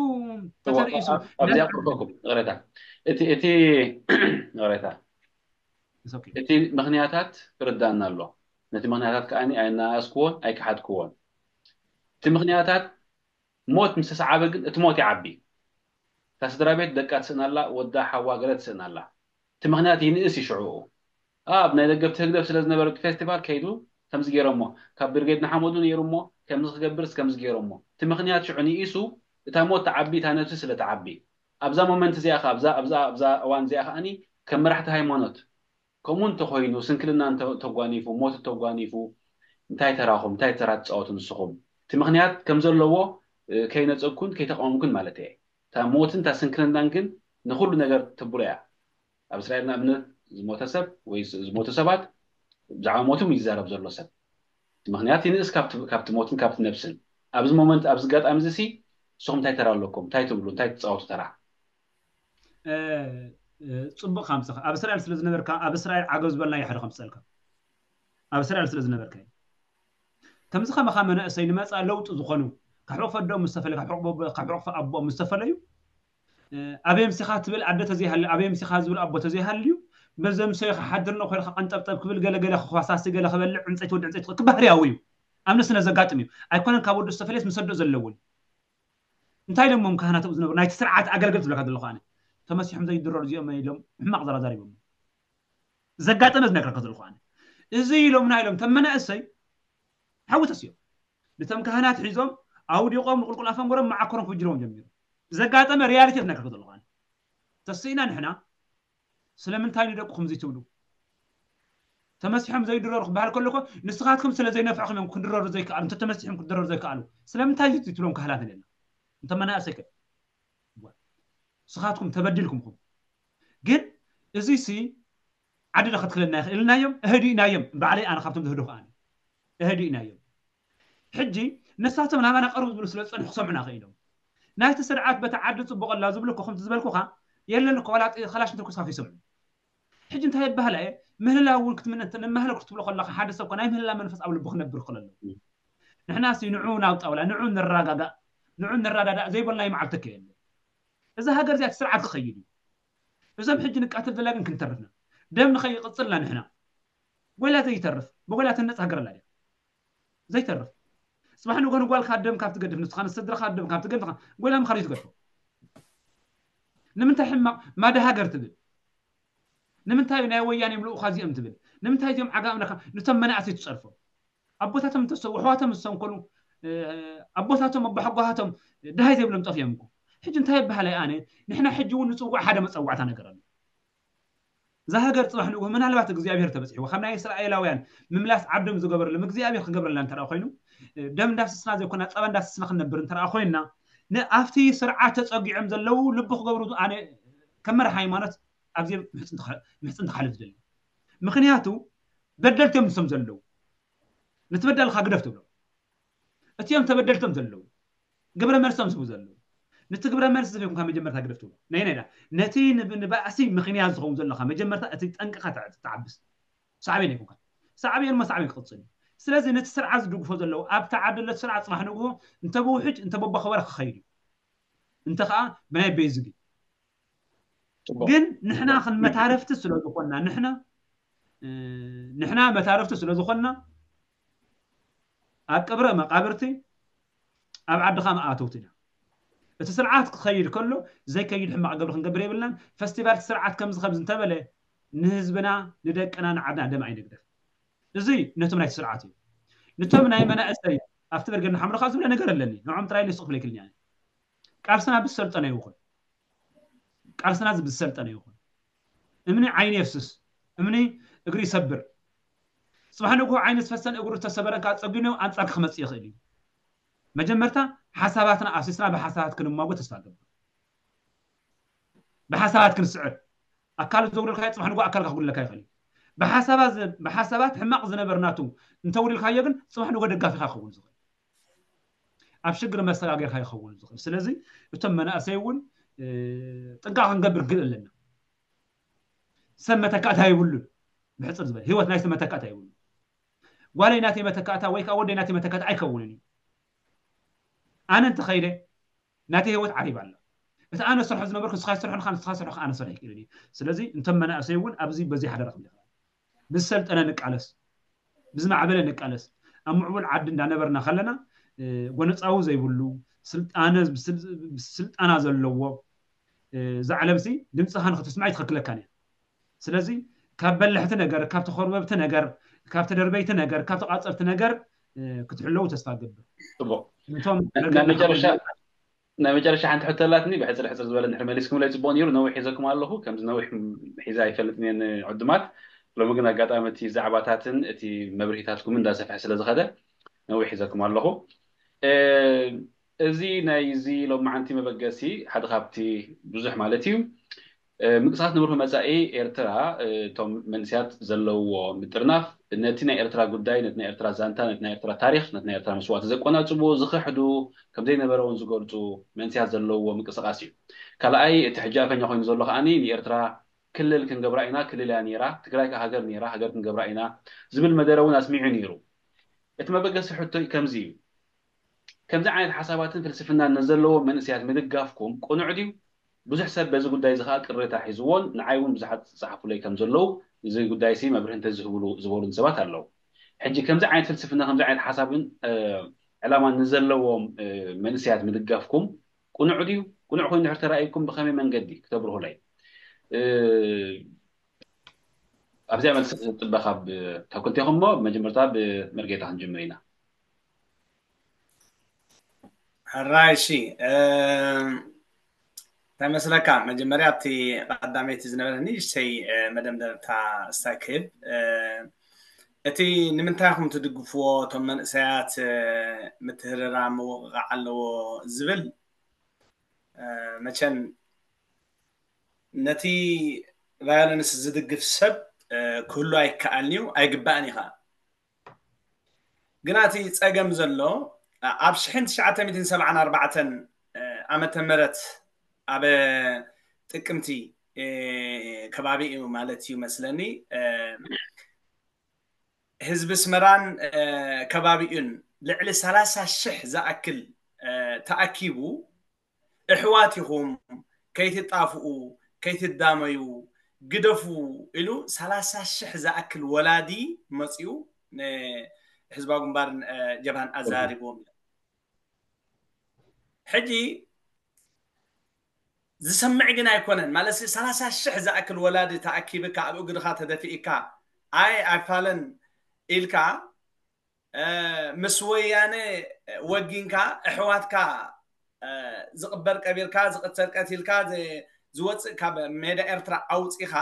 ተተርእሱ ኣብዚኣ ቅርበኩም ይቕሬታ እቲ እቲ ይቕሬታ እቲ ምኽንያታት ክርዳእና ኣሎ ነቲ ምኽንያታት ከዓ ኣይናኣስክዎን ኣይከሓድክዎን እቲ ምኽንያታት ሞት ምስ ተሰዓበ ግን እቲ ሞት ይዓቢ እታ ስድራ ቤት ደቃ ትስእናላ ወዳ ሓዋ ገለ ትስእናላ እቲ ምኽንያት ይንእስ እዩ ሽዑ። ኣብ ናይ ደገፍቲ ህግደፍ ስለ ዝነበረ እቲ ፌስቲቫል ከይዱ ከምዚ ገይሮሞ፣ ካብ ብርጌድ ንሓመዱ ነይሩ እሞ ከምዚ ክገብርስ ከምዚ ገይሮሞ። እቲ ምኽንያት ሽዑ ንኢሱ፣ እታ ሞት ትዓቢ፣ እታ ነብሲ ስለ ትዓቢ። ኣብዛ ሞመንት እዚኣ ከ ኣብዛ ኣብዛ ኣብዛ እዋን እዚኣ ከኣኒ ከም መራሕቲ ሃይማኖት ከምኡ እንተኮይኑ፣ ስንክልና እንተ- ተጓኒፉ፣ ሞት እንተጓኒፉ፣ እንታይ ተራኹም እንታይ ተራ ትፃወቱ ንስኹም? እቲ ምኽንያት ከም ዘለዎ እ፣ ከይነፀግኩን ከይተቃወምኩን ማለት እየ። እታ ሞትን እታ ስንክልናን ግን ንኩሉ ነገር ትብሎ እያ። ኣብ እስራኤል ንኣብነት ዝሞተ ሰብ ወይ ዝ- ዝሞቱ ሰባት ብዛዕባ ሞቶም ይዛረብ ዘሎ ሰብ፣ እቲ ምኽንያት ይንእስ ካብቲ ካብቲ ሞትን ካብቲ ነብስን። ኣብዚ ሞመንት ኣብዚ ኣጋጣሚ እዚ ሲ ንስኹም እንታይ ተራ ኣለኩም? እንታይ ትብሉ? እንታይ ትፃወቱ ተራ? ጽቡቕ። ካብ ኣብ እስራኤል ስለ ዝነበርካ ኣብ እስራኤል ዓገብ ዝበልና ሓደ ከምፀልካ ኣብ እስራኤል ስለ ዝነበርካ እዩ። ከምዚ ከማኻ መናእሰይ ንመፃ ለውጢ ዝኾኑ ካብ ሕቑፈ ኣቦኦም ምስ ተፈለዩ ካብ ሕቑፈ ኣቦኦም ምስ ተፈለዩ ኣበይ ምሲኻ ትብል ኣደ ተዘይሃልዩ ኣበይ ምሲኻ ዝብል ኣቦ ተዘይሃልዩ በዘምሰዩ ክሓድር ነው ኮይልካ ቀንጠብጠብ ክብል ገለገለ ክኳሳሲ ገለ ክበልዕ ዕንፀይቲ ወዲ ዕንፀይቲ ክባህርያዊ እዩ። ኣብ ነስነ ዘጋጥም እዩ። ኣይኮነን ካብ ወዲ ዝተፈለየስ ምሰዶ ዘለውን እንታይ ኢሎሞም ካህናት ኣብኡ ዝነበሩ ናይቲ ስርዓት ኣገልገልቲ ዝብለካ ዘለኹ ኣነ ተመሲሖም ዘይድረሩ እዚኦም ኢሎም ሕማቕ ዘራዛሪቦም ዘጋጠመ ዝነግረካ ዘለኹ ኣነ እዚ ኢሎምና ኢሎም ተመናእሰይ ሓዊ ተስዮም ንቶም ካህናት ሒዞም ኣውዲቖም ንቁልቁል ኣፈንጎሮም መዓኮሮም ክብጅርዎም ጀሚሩ ዘጋጠመ ሪያሊቲ ዝነግረካ ዘለኹ ኣነ ተስኢና ንሕና ስለምንታይ ንደቅኹም እዚ ትብሉ ተመሲሖም ዘይድረሩ ክበሃል ከሎ እኮ ንስኻትኩም ስለ ዘይነፍዕኹም እዮም ክድረሩ ዘይከኣሉ እንተተመሲሖም ክድረሩ ዘይከኣሉ ስለምንታይ እዚ ትብሎም ካህላት ንለና እንተ መናእሰይ ከ ንስኻትኩም ተበዲልኩም ኹም ግን እዚ ሲ ዓዲ ዶ ከትክለና ይኽእልናዮም እህዲእናዮም ባዕለይ ኣነ ካብቶም ዝህዱ ከኣነ እህዲእናዮም ሕጂ ንሳቶም ናባና ቀርቡ ዝብሉ ስለ ዝፀንሑ ክሰምዑና ክኢሎም ናይቲ ስርዓት በቲ ዓዲ ፅቡቕ ኣላ ዝብሉ እኮ ከምቲ ዝበልኩኻ የለን እኮ ዋላ ከላሽ እንተኮስካ ከይሰምዑ ሕጂ እንታይ ይበሃላ እየ ምህልላ እውን ክትምነ እንተ ንማህለል ክትብሎ ከለካ ሓደ ሰብ ኮ ናይ ምህልላ መንፈስ ኣብ ልቡ ክነብር ክለሎ ንሕና ሲ ንዑ ናብ ጣውላ ንዑ ንረጋጋእ ንዑ ንረዳዳእ ዘይበልናይ መዓልቲ ከየለ እዛ ሃገር እዚኣ እቲ ስርዓት ክኸይድ እዩ እዞም ሕጂ ንቃተል ዘለና ግን ክንተርፍና ደም ንኸይቕፅልና ንሕና ጎይላ ዘይተርፍ ብጎይላ ትነፅ ሃገር ኣላ ድያ ዘይተርፍ ፅባሕ ንጎ ንጓልካ ደም ካብ ትገድፍ ንስኻ ንስድራኻ ደም ካብ ትገድፍ ጎይላ ምኻር እዩ ትገድፎ ንምንታይ ሕማቕ ማደ ሃገር ትብል ንምንታይ ናይ ወያኔ ምልኡኻ እዚኦም ትብል ንምንታይ እዚኦም ዓጋምነካ ንቶም መናእሰይ ትፀርፎም ኣቦታቶም እንተሰው ኣሕዋቶም ዝሰንከሉ ኣቦታቶም ኣቦሓጓሃቶም ድሃይ ዘይብሎም ጠፊኦም እኮ ሕጂ እንታይ ይበሃል ኣነ ንሕና ሕጂ እውን ንፅዋዕ ሓደ መፀዋዕታ ነገር ኣሎ እዛ ሃገር ፅባሕ ንግሆ ምናልባት እግዚኣብሔር ተበፂሕዎ ካብ ናይ እስራኤላውያን ምምላስ ዓዶም ዝገበረሎም እግዚኣብሔር ክገብረልና እንተ ኮይኑ ደም እንዳፍስስና ዘይኮና ፀባ እንዳፍስስና ክንነብር እንተ ኮይንና ኣብቲ ስርዓት ተፀጊዖም ዘለዉ ልቢ ክገብሩ ኣነ ከም መራሒ ሃይማኖት ኣብዚ ምሕፅን ክሓልፍ ዝደሊ ምክንያቱ በደልቲ እዮም ንሶም ዘለዉ ነቲ በዳልካ ግደፍ ትብሎ እቲኦም ተበደልቶም ዘለዉ ግብረ መልሶም ዝህቡ ዘለዉ ነቲ ግብረ መልሲ ዝህብ ኢኹምካ መጀመርታ ግደፍ ትብሎ ናይ ናይ ነቲ ንባእሲ ምክንያት ዝኸውን ዘለካ መጀመርታ እቲ ጠንቅካ ትዓብስ ሳዕቤን ይኩንካ ሳዕቤን ሞ ሳዕቤን ክቅፅል እዩ ስለዚ ነቲ ስርዓት ዝድግፎ ዘለዉ ኣብቲ ዓዲ ለቲ ስርዓት ፅባሕ ንግሆ እንተ ብውሕጅ እንተ በቦ ከበረ ክኸይድ እዩ እንተ ከዓ ብናይ ቤዝጊ ግን ንሕና ክንመታረፍቲ ስለ ዝኾንና ንሕና ንሕና መታረፍቲ ስለ ዝኾንና ኣብ ቀብረ መቃብርቲ ኣብ ዓድኻ መኣተውቲ ኢና እቲ ስርዓት ክኸይድ ከሎ ዘይከይድ ሕማቕ ገብሪ ክንገብር የብልናን ፈስቲቫል ስርዓት ከምዚ ከምዚ እንተበለ ንህዝብና ንደቅና ንዓድና ደም ኣይንግደፍ እዚ ነቶም ናይቲ ስርዓት እዩ ንቶም ናይ መናእሰይ ኣብቲ በርገድ ንሓምሎ ካብ ዝብለ ነገር ኣለኒ ንዖም ጥራይ ንስቕ ፍለይክልኛ ቃልስና ብዝሰልጠነ ይኹን ቃልስና ብዝሰልጠነ ይኹን እምኒ ዓይኒ የፍስስ እምኒ እግሪ ይሰብር ፅባሕ ንግሆ ዓይኒ ዝፈሰን እግሩ ዝተሰበረን ከዓ ፀጊኑ ኣንፃርካ ክመፅእ ይኽእል እዩ መጀመርታ ሓሳባትና ኣፍሲስና ብሓሳባት ክንማጎ ተስፋ ገብር ብሓሳባት ክንስዕር ኣካል ዘጉደልካዮ ፅባሕ ንግሆ ኣካልካ ክጉድለካ ይኽእል እዩ ብሓሳባት ሕማቕ ዝነበር ናቱ እንተውዲልካዮ ግን ፅባሕ ንግሆ ደጋፊካ ክኸውን ዝኽእል ኣብ ሽግር መሰጋገርካ ይኸውን ዝኽእል ስለዚ እቶም መናእሰይ እውን ጥንቃ ክንገብር ግል ኣለና ሰብ መተካእታ ይብሉን ብሕፅር ዝበለ ህይወት ናይ ሰብ መተካእታ ይብሉ ጓለይ ናተይ መተካእታ ወይ ከዓ ወደይ ናተይ መተካእታ ኣይከውንን እዩ ኣነ እንተኸይደ ናተይ ህይወት ዓሪባ ኣላ እቲ ኣነ ሰርሖ ዝነበርኩ ንስኻ ሰርሖ ንኻ ንስኻ ሰርሖ ኣነ ሰርሕ ይክእል እዩ ስለዚ እንቶም መናእሰይ እውን ኣብዚ በዚ ሓደራ ክብል ብዝሰልጠነ ንቃለስ ብዝማዕበለ ንቃለስ ኣብ ምዕቡል ዓዲ እንዳነበርና ከለና ጎነፃዊ ዘይብሉ ስልጣነ ስልጣና ዘለዎ እዛ ዓለምሲ ድምፅኻ ንክትስማዕ ይትኸክለካን እያ ስለዚ ካብ በላሕቲ ነገር፣ ካብ ተኾርበብቲ ነገር፣ ካብ ተደርበይቲ ነገር፣ ካብ ተቓጸርቲ ነገር ክትሕለዉ ተስፋ እገብር። ጽቡቕ። ናይ መጨረሻ ሓንቲ ሕቶ ኣላትኒ፣ ብሕጽር ሕጽር ዝበለ እንድሕር መሊስኩምለይ ጽቡቕ ነይሩ። ነዊሕ ሒዘኩም ኣለኹ፣ ከምዚ ነዊሕ ሒዘ ኣይፈልጥን እየ ንዕዱማት። ሎሚ ግን ኣጋጣሚ እቲ ዛዕባታትን እቲ መብርሂታትኩምን እንዳሰፍሐ ስለ ዝኸደ ነዊሕ ሒዘኩም ኣለኹ። እዚ ናይ እዚ ሎማዓንቲ መበገሲ ሓደ ካብቲ ብዙሕ ማለት እዩ ምንቅስቃስ ንብሩህ መጻኢ ኤርትራ፣ እቶም መንእሰያት ዘለውዎ ምጥርናፍ ነቲ ናይ ኤርትራ ጉዳይ፣ ነቲ ናይ ኤርትራ ዛንታ፣ ነቲ ናይ ኤርትራ ታሪኽ፣ ነቲ ናይ ኤርትራ መስዋእቲ ዘቆናጽቡ፣ ዝኽሕዱ፣ ከም ዘይነበረ እውን ዝገልጹ መንእሰያት ዘለውዎ ምንቅስቃስ እዩ። ካልኣይ እቲ ሕጂ ኣፈኛ ኮይኑ ዘሎ ከኣኒ ንኤርትራ ክልል ክንገብራ ኢና፣ ክልል እያ ነይራ፣ ትግራይ ከኣ ሃገር ነይራ፣ ሃገር ክንገብራ ኢና ዝብል መደረ እውን ኣስሚዑ ነይሩ። እቲ መበገሲ ሕቶይ ከምዚ እዩ። ከምዚ ዓይነት ሓሳባትን ፍልስፍናን ንዘለዎም መንእሰያት ምድጋፍኩም ቅኑዕ ድዩ? ብዙሕ ሰብ በዚ ጉዳይ እዚ ከኣ ቅሬታ ሒዝዎን ንዓይ እውን ብዙሓት ዝጸሓፉለይ ከም ዘለዉ፣ እዚ ጉዳይሲ መብርሂ እንተዝህብሉ ዝበሉን ሰባት ኣለዉ። ሕጂ ከምዚ ዓይነት ፍልስፍና፣ ከምዚ ዓይነት ሓሳብን ዕላማን ንዘለዎም መንእሰያት ምድጋፍኩም ቅኑዕ ድዩ? ቅኑዕ ኮይኑ ድሕር ተራእይኩም ብኸመይ መንገዲ ክተብርሁለይ? ኣብዚኣ መልሲ ክጥበ ካብ ተኩልቴኹም እሞ መጀመርታ ብመርጌታ ክንጅምር ኢና። ሕራይ እሺ እንታይ መስለካ መጀመርያ ኣብቲ ቀዳመይቲ ዝነበረ ንእሽተይ መደምደምታ እስታይ ክህብ እቲ ንምንታይ ኹም ትድግፍዎ እቶም መንእሰያት ምትህርራ ምውቕቃዕ ኣለዎ ዝብል መቸም ነቲ ቫዮለንስ ዝድግፍ ሰብ ክህሉ ኣይከኣልን እዩ ኣይግባእን እዩ ከዓ ግና እቲ ፀገም ዘሎ ኣብ ሽሕን ትሽዓተ ሚእትን ሰብዓን ኣርባዕተን ዓመተ ምህረት ኣብ ጥቅምቲ ከባቢ እዩ ማለት እዩ መስለኒ ህዝቢ ስመራን ከባቢኡን ልዕሊ ሰላሳ ሽሕ ዝኣክል ተኣኪቡ እሕዋት ኢኹም ከይትጣፍኡ ከይትዳመዩ ግደፉ ኢሉ ሰላሳ ሽሕ ዝኣክል ወላዲ መፅኡ ንሕዝባዊ ግንባርን ጀብሃን ኣዘራሪብዎም እዮም ሕጂ ዝሰምዕ ግን ኣይኮነን ማለት ሰላሳ ሽሕ ዝኣክል ወላዲ ተኣኪብካ ኣብ እግርኻ ተደፊእካ ኣይ ኣይፋለን ኢልካ ምስ ወያነ ወጊንካ እሕዋትካ ዝቕበር ቀቢርካ ዝቕተል ቀቲልካ ዝወፅእ ካብ ሜዳ ኤርትራ ኣውፂኻ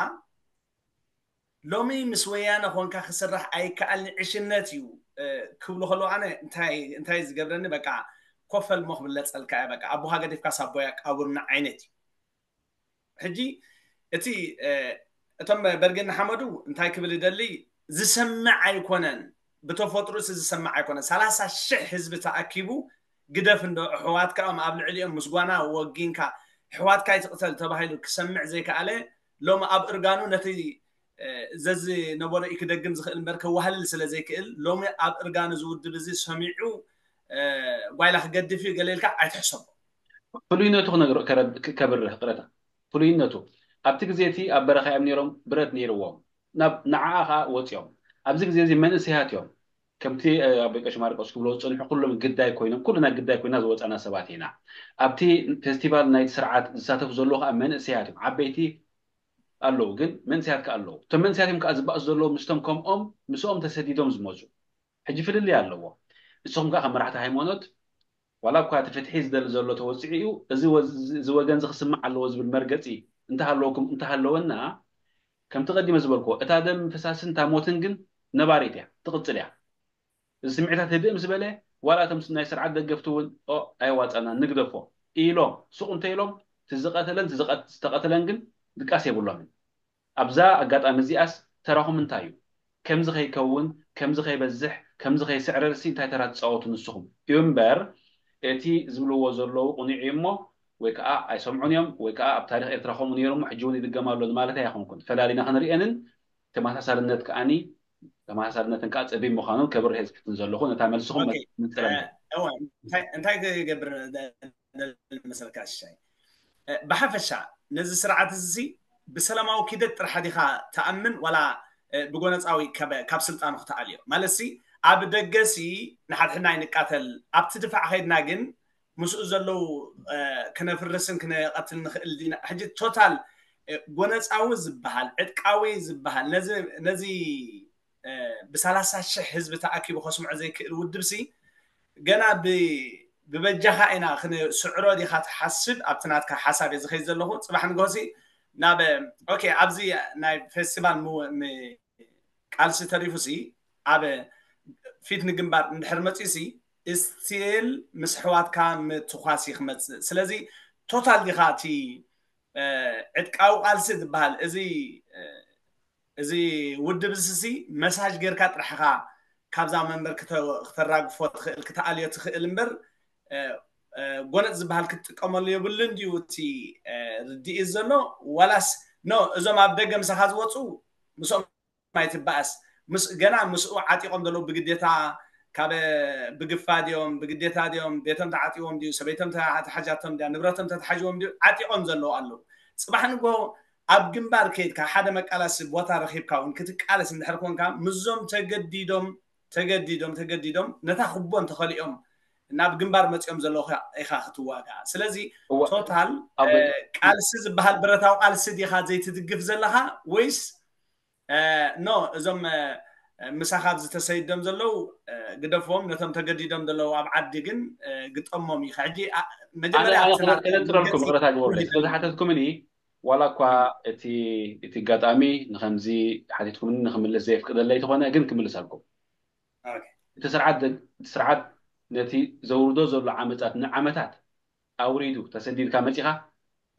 ሎሚ ምስ ወያነ ኮንካ ክስራሕ ኣይከኣልን ዕሽነት እዩ ክብሉ ከለዉ ኣነ እንታይ ዝገብረኒ በቃ ኮፈል ሞ ክብለፀልካ እየ በቃ ኣቦኻ ገዲፍካ ሳቦያ ቃቡርና ዓይነት እዩ ሕጂ እቲ እቶም በርጌ ንሓመዱ እንታይ ክብል ይደሊ ዝሰምዕ ኣይኮነን ብተፈጥሮስ ዝሰምዕ ኣይኮነን ሰላሳ ሽሕ ህዝቢ ተኣኪቡ ግደፍ እንዶ ኣሕዋትካ እዮም ኣብ ልዕሊኦም ምስ ጓና ወጊንካ ኣሕዋትካ ይትቕተል ተባሂሉ ክሰምዕ ዘይከኣለ ሎሚ ኣብ እርጋኑ ነቲ ዘዝነበሮ እዩ ክደግም ዝኽእል እምበር ከዋህልል ስለ ዘይክእል ሎሚ ኣብ እርጋኑ ዝውድብ እዚ ሰሚዑ ጓይላ ክገድፍ እዩ ገለ ኢልካ ኣይትሕሰቦ ፍሉይነቱ ክነግሮ ከብርህ ቅረታ ፍሉይነቱ ኣብቲ ግዜ እቲ ኣብ በረኻ እዮም ነይሮም ብረት ነይርዎም ናብ ንዓኣ ከዓ ወፂኦም ኣብዚ ግዜ እዚ መንእሰያት እዮም ከምቲ ኣቦይ ቀሺ ማርቆስ ክብሎ ዝፀንሑ ኩሎም ግዳይ ኮይኖም ኩልና ግዳይ ኮይና ዝወፃና ሰባት ኢና ኣብቲ ፌስቲቫል ናይቲ ስርዓት ዝሳተፉ ዘለዉ ከዓ መንእሰያት እዮም ዓበይቲ ኣለዉ ግን መንእሰያት ከዓ ኣለዉ እቶም መንእሰያት እዮም ከዓ ዝበኣሱ ዘለዉ ምስቶም ከምኦም ምስኦም ተሰዲዶም ዝመፁ ሕጂ ፍልልይ ኣለዎ ንስኹም ከዓ ከም መራሕቲ ሃይማኖት ዋላ እኳ እቲ ፍትሒ ዝደሊ ዘሎ ተወፂዑ እዩ እዚ ወገን እዚ ክስማዕ ኣለዎ ዝብል መርገፂ እንተሃለወኩም እንተሃለወና ከምቲ ቀዲመ ዝበልክዎ እታ ደም ፈሳስን እታ ሞትን ግን ነባሪት እያ ትቕፅል እያ እዚ ስምዒታት ህድእ ምስ በለ ዋላ እቶም ናይ ስርዓት ደገፍቲ እውን ኦ ኣይዋፀና ንግደፎ ኢሎም ሱቕ እንተ ኢሎም እቲ ዝቐተለን ዝተቐተለን ግን ድቃስ የብሎምን ኣብዛ ኣጋጣሚ እዚኣስ ተራኹም እንታይ እዩ ከምዚ ከይከውን ከምዚ ከይበዝሕ ከምዚ ከይስዕረርሲ እንታይ ተራ ትፃወቱ ንስኹም እዩ እምበር እቲ ዝብልዎ ዘለዉ ቁኑዕ እዩ እሞ ወይ ከዓ ኣይሰምዑን እዮም ወይ ከዓ ኣብ ታሪክ ኤርትራ ከምኡ ነይሩ እሞ ሕጂ እውን ይድገም ኣሎ ንማለት ኣይኮንኩን ፈላሊና ክንሪአንን ተመሳሳልነት ከዓኒ ተመሳሳልነትን ከዓ ፀቢብ ምዃኑ ከብርህ ዝፍትን ዘለኹ ነታ መልስኹም ምፅረና እንታይ ክገብር መሰልካ ሽሻይ ብሓፈሻ ነዚ ስርዓት እዚ ብሰላማዊ ኪደት ጥራሕ ዲኻ ተኣምን ዋላ ብጎነፃዊ ካብ ስልጣኑ ክትኣልዮ ማለት ሲ ኣብ ደገ ሲ ንሓድሕድና ይንቃተል ኣብቲ ድፋዕ ከይድና ግን ምስኡ ዘለዉ ክነፍርስን ክነቐትል ንኽእል ዲና ሕጂ ቶታል ጎነፃዊ ዝበሃል፣ ዕጥቃዊ ዝበሃል፣ ነዚ ነዚ ብሰላሳ ሽሕ ህዝቢ ተኣኪቡ ከስምዖ ዘይክእል ውድብሲ ገና ብበጃኻ ኢና ክንስዕሮ ዲኻ ትሓስብ? ኣብቲ ናትካ ሓሳብ እየ ዝኸይድ ዘለኹ። ፅባሕ ንግሆሲ ናብ ኦኬ ኣብዚ ናይ ፌስቲቫል ቃልሲ ተሪፉ ሲ ኣብ ፊት ንግንባር እንድሕር መፂኡ ሲ ስቲል ምስ ኣሕዋትካ ምትኳስ እዩ ክመፅእ። ስለዚ ቶታል ዲኻ እቲ ዕጥቃዊ ቃልሲ ዝበሃል እዚ እዚ ውድብ እዚ ሲ መሳጅ ጌርካ ጥራሕ ኢኻ ካብዛ መንበር ክተ- ክተራግፎ ትኽእል፣ ክተኣልዮ ትኽእል እምበር ጎነፅ ዝበሃል ክትጥቀመሉ የብሉን ድዩ እቲ ርድኢት ዘሎ? ዋላስ ኖ እዞም ኣብ ደገ ምሳኻ ዝወፁ ምስኦም ኣይትበኣስ? ገና ምስኡ ዓጢቖም ዘለዉ ብግዴታ ካብ ብግፋ ድዮም ብግዴታ ድዮም ቤቶም ተዓጢዎም ድዩ ሰበይቶም ተተሓጃቶም ድያ ንብረቶም ተተሓጅዎም ድዩ ዓጢቖም ዘለዉ ኣለዉ። ፅባሕ ንጎ ኣብ ግንባር ከይድካ ሓደ መቃላሲ ቦታ ረኺብካ እውን ክትቃለስ እንድሕር ኮንካ ምስዞም ተገዲዶም ተገዲዶም ተገዲዶም ነታ ክቦ እንተኸሊኦም ናብ ግንባር መፂኦም ዘለዉ ኢኻ ክትዋጋእ። ስለዚ ቶታል ቃልሲ ዝበሃል ብረታዊ ቃልሲ ዲኻ ዘይትድግፍ ዘለኻ ወይስ ኖ እዞም ምሳኻ ኣብዚ ተሰይዶም ዘለዉ ግደፎም፣ ነቶም ተገዲዶም ዘለዉ ኣብ ዓዲ ግን ግጠሞም ኢኻ። ሕጂ መጀመርያ ከነፅረልኩም ቅረታ ግበሩ ስለዝሓተትኩምኒ ዋላ እኳ እቲ እቲ ኣጋጣሚ ንከምዚ ሓቲትኩምኒ ንክምልስ ዘየፍቅደለይ ተኾነ ግን ክምልሰልኩም። እቲ ስርዓት ነቲ ዘውርዶ ዘሎ ዓመፃት ንዓመታት ኣውሪዱ ተሰዲድካ መፂኻ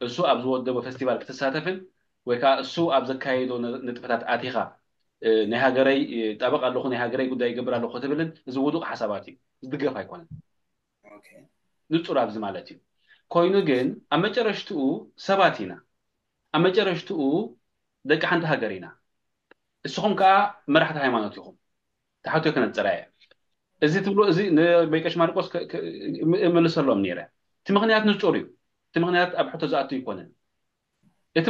እሱ ኣብ ዝወደቦ ፈስቲቫል ክትሳተፍን ወይ ከዓ እሱ ኣብ ዘካየዶ ንጥፈታት ኣቲኻ ናይ ሃገረይ ጠበቅ ኣለኹ ናይ ሃገረይ ጉዳይ ይገብር ኣለኹ ክትብልን እዚ ውዱቅ ሓሳባት እዩ ዝድገፍ ኣይኮነን። ንፁር ኣብዚ ማለት እዩ። ኮይኑ ግን ኣብ መጨረሽትኡ ሰባት ኢና። ኣብ መጨረሽትኡ ደቂ ሓንቲ ሃገር ኢና። እስኹም ከዓ መራሕቲ ሃይማኖት ኢኹም። ተሓቶ ክነፅራ እየ። እዚ ትብሎ እዚ ንበይቀሽ ማርቆስ እምልሰሎም ነይረ። እቲ ምክንያት ንፁር እዩ። እቲ ምክንያት ኣብ ሕቶ ዝኣቱ ኣይኮነን። እቲ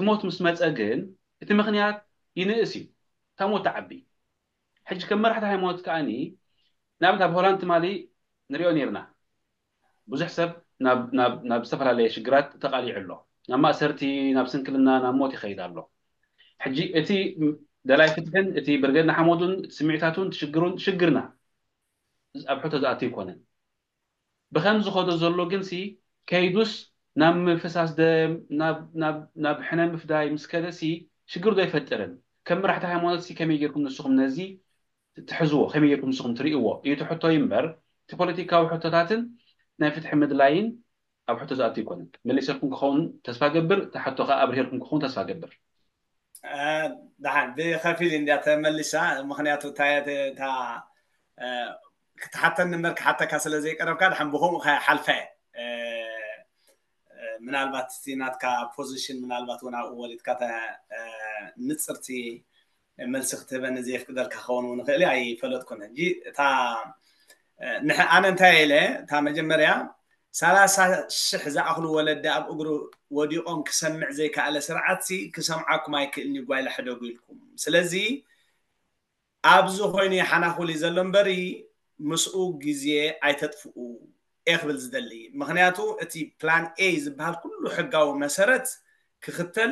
ሞት ምስ መፀ ግን እቲ ምክንያት ይንእስ እዩ። እታ ሞት ትዓቢ። ሕጂ ከም መራሕቲ ሃይማኖት ከዓኒ ንኣብነት ኣብ ሆላንድ ትማሊ ንሪኦ ነይርና። ብዙሕ ሰብ ናብ ዝተፈላለየ ሽግራት ተቃሊዑ ኣሎ። ናብ ማእሰርቲ ናብ ስንክልና ናብ ሞት ይኸይድ ኣሎ። ሕጂ እቲ ደላይ ፍትሕን እቲ ብርገድ ንሓመዱን እቲ ስምዒታቱን ሽግሩን ሽግርና ኣብ ሕቶ ዝኣቱ ኣይኮነን። ብኸም ዝኸዶ ዘሎ ግን ሲ ከይዱስ ናብ ምፍሳስ ደም ናብ ሕነ ምፍዳይ ምስ ከደ ሲ ሽግር ዶ ኣይፈጥርን? ከም መራሕቲ ሃይማኖት ሲ ከመይ ጌርኩም ንስኹም ነዚ ትሕዝዎ ከመይ ጌርኩም ንስኹም ትርእይዎ እዩ እቲ ሕቶይ እምበር እቲ ፖለቲካዊ ሕቶታትን ናይ ፍትሒ ምድላይን ኣብ ሕቶ ዝኣቱ ኣይኮነን። መሊሰልኩም ክኸውን ተስፋ ገብር፣ እቲ ሕቶ ከዓ ኣብሪሄልኩም ክኸውን ተስፋ ገብር። ደሓን ብኸፊል እንድያ ተመሊሳ። ምክንያቱ እታ ክትሓተኒ እምበር ክሓተካ ስለ ዘይቀረብካ ደሓን ብከምኡ ሓልፈ። ምናልባት እቲ ናትካ ፖዚሽን ምናልባት እውን ኣብኡ ወሪድካ ንፅርቲ መልሲ ክትህበኒ ዘየፍቅደልካ ክኸውን እውን ይኽእል ኣይፈለጥኩን። ሕጂ እታ ኣነ እንታይ ኢለ እታ መጀመርያ ሰላሳ ሽሕ ዝኣኽሉ ወለዲ ኣብ እግሩ ወዲቖም ክሰምዕ ዘይከኣለ ስርዓትሲ ክሰምዓኩም ኣይክእልን እዩ ጓይላ ሕደጉ ኢልኩም። ስለዚ ኣብዚ ኮይኑ ሓናኹል እዩ ዘሎ እምበሪ ምስኡ ግዜ ኣይተጥፍኡ እየ ክብል ዝደሊ። ምክንያቱ እቲ ፕላን ኤ ዝበሃል ኩሉ ሕጋዊ መሰረት ክኽተል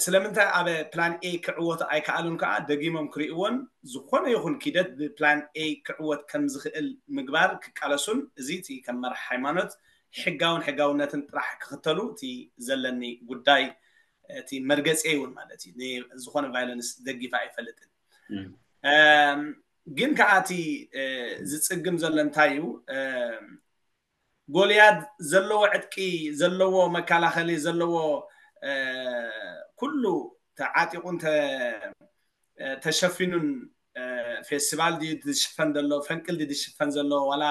ስለምንታይ ኣብ ፕላን ኤ ክዕወቱ ኣይከኣሉን ከዓ ደጊሞም ክርእይዎን ዝኾነ ይኹን ኪደት ብፕላን ኤ ክዕወት ከም ዝኽእል ምግባር ክቃለሱን እዚ እቲ ከም መራሕ ሃይማኖት ሕጋውን ሕጋውነትን ጥራሕ ክኽተሉ እቲ ዘለኒ ጉዳይ እቲ መርገፂ እውን ማለት እዩ። ዝኾነ ቫይለንስ ደጊፋ ኣይፈልጥን። ግን ከዓ እቲ ዝፅግም ዘሎ እንታይ እዩ? ጎልያድ ዘለዎ ዕጥቂ ዘለዎ መከላኸሊ ዘለዎ ኩሉ ተዓጢቑን ተሸፊኑን ፌስቲቫል ድዩ ዝሽፈን ዘሎ ፈንቅል ድዩ ዝሽፈን ዘሎ ዋላ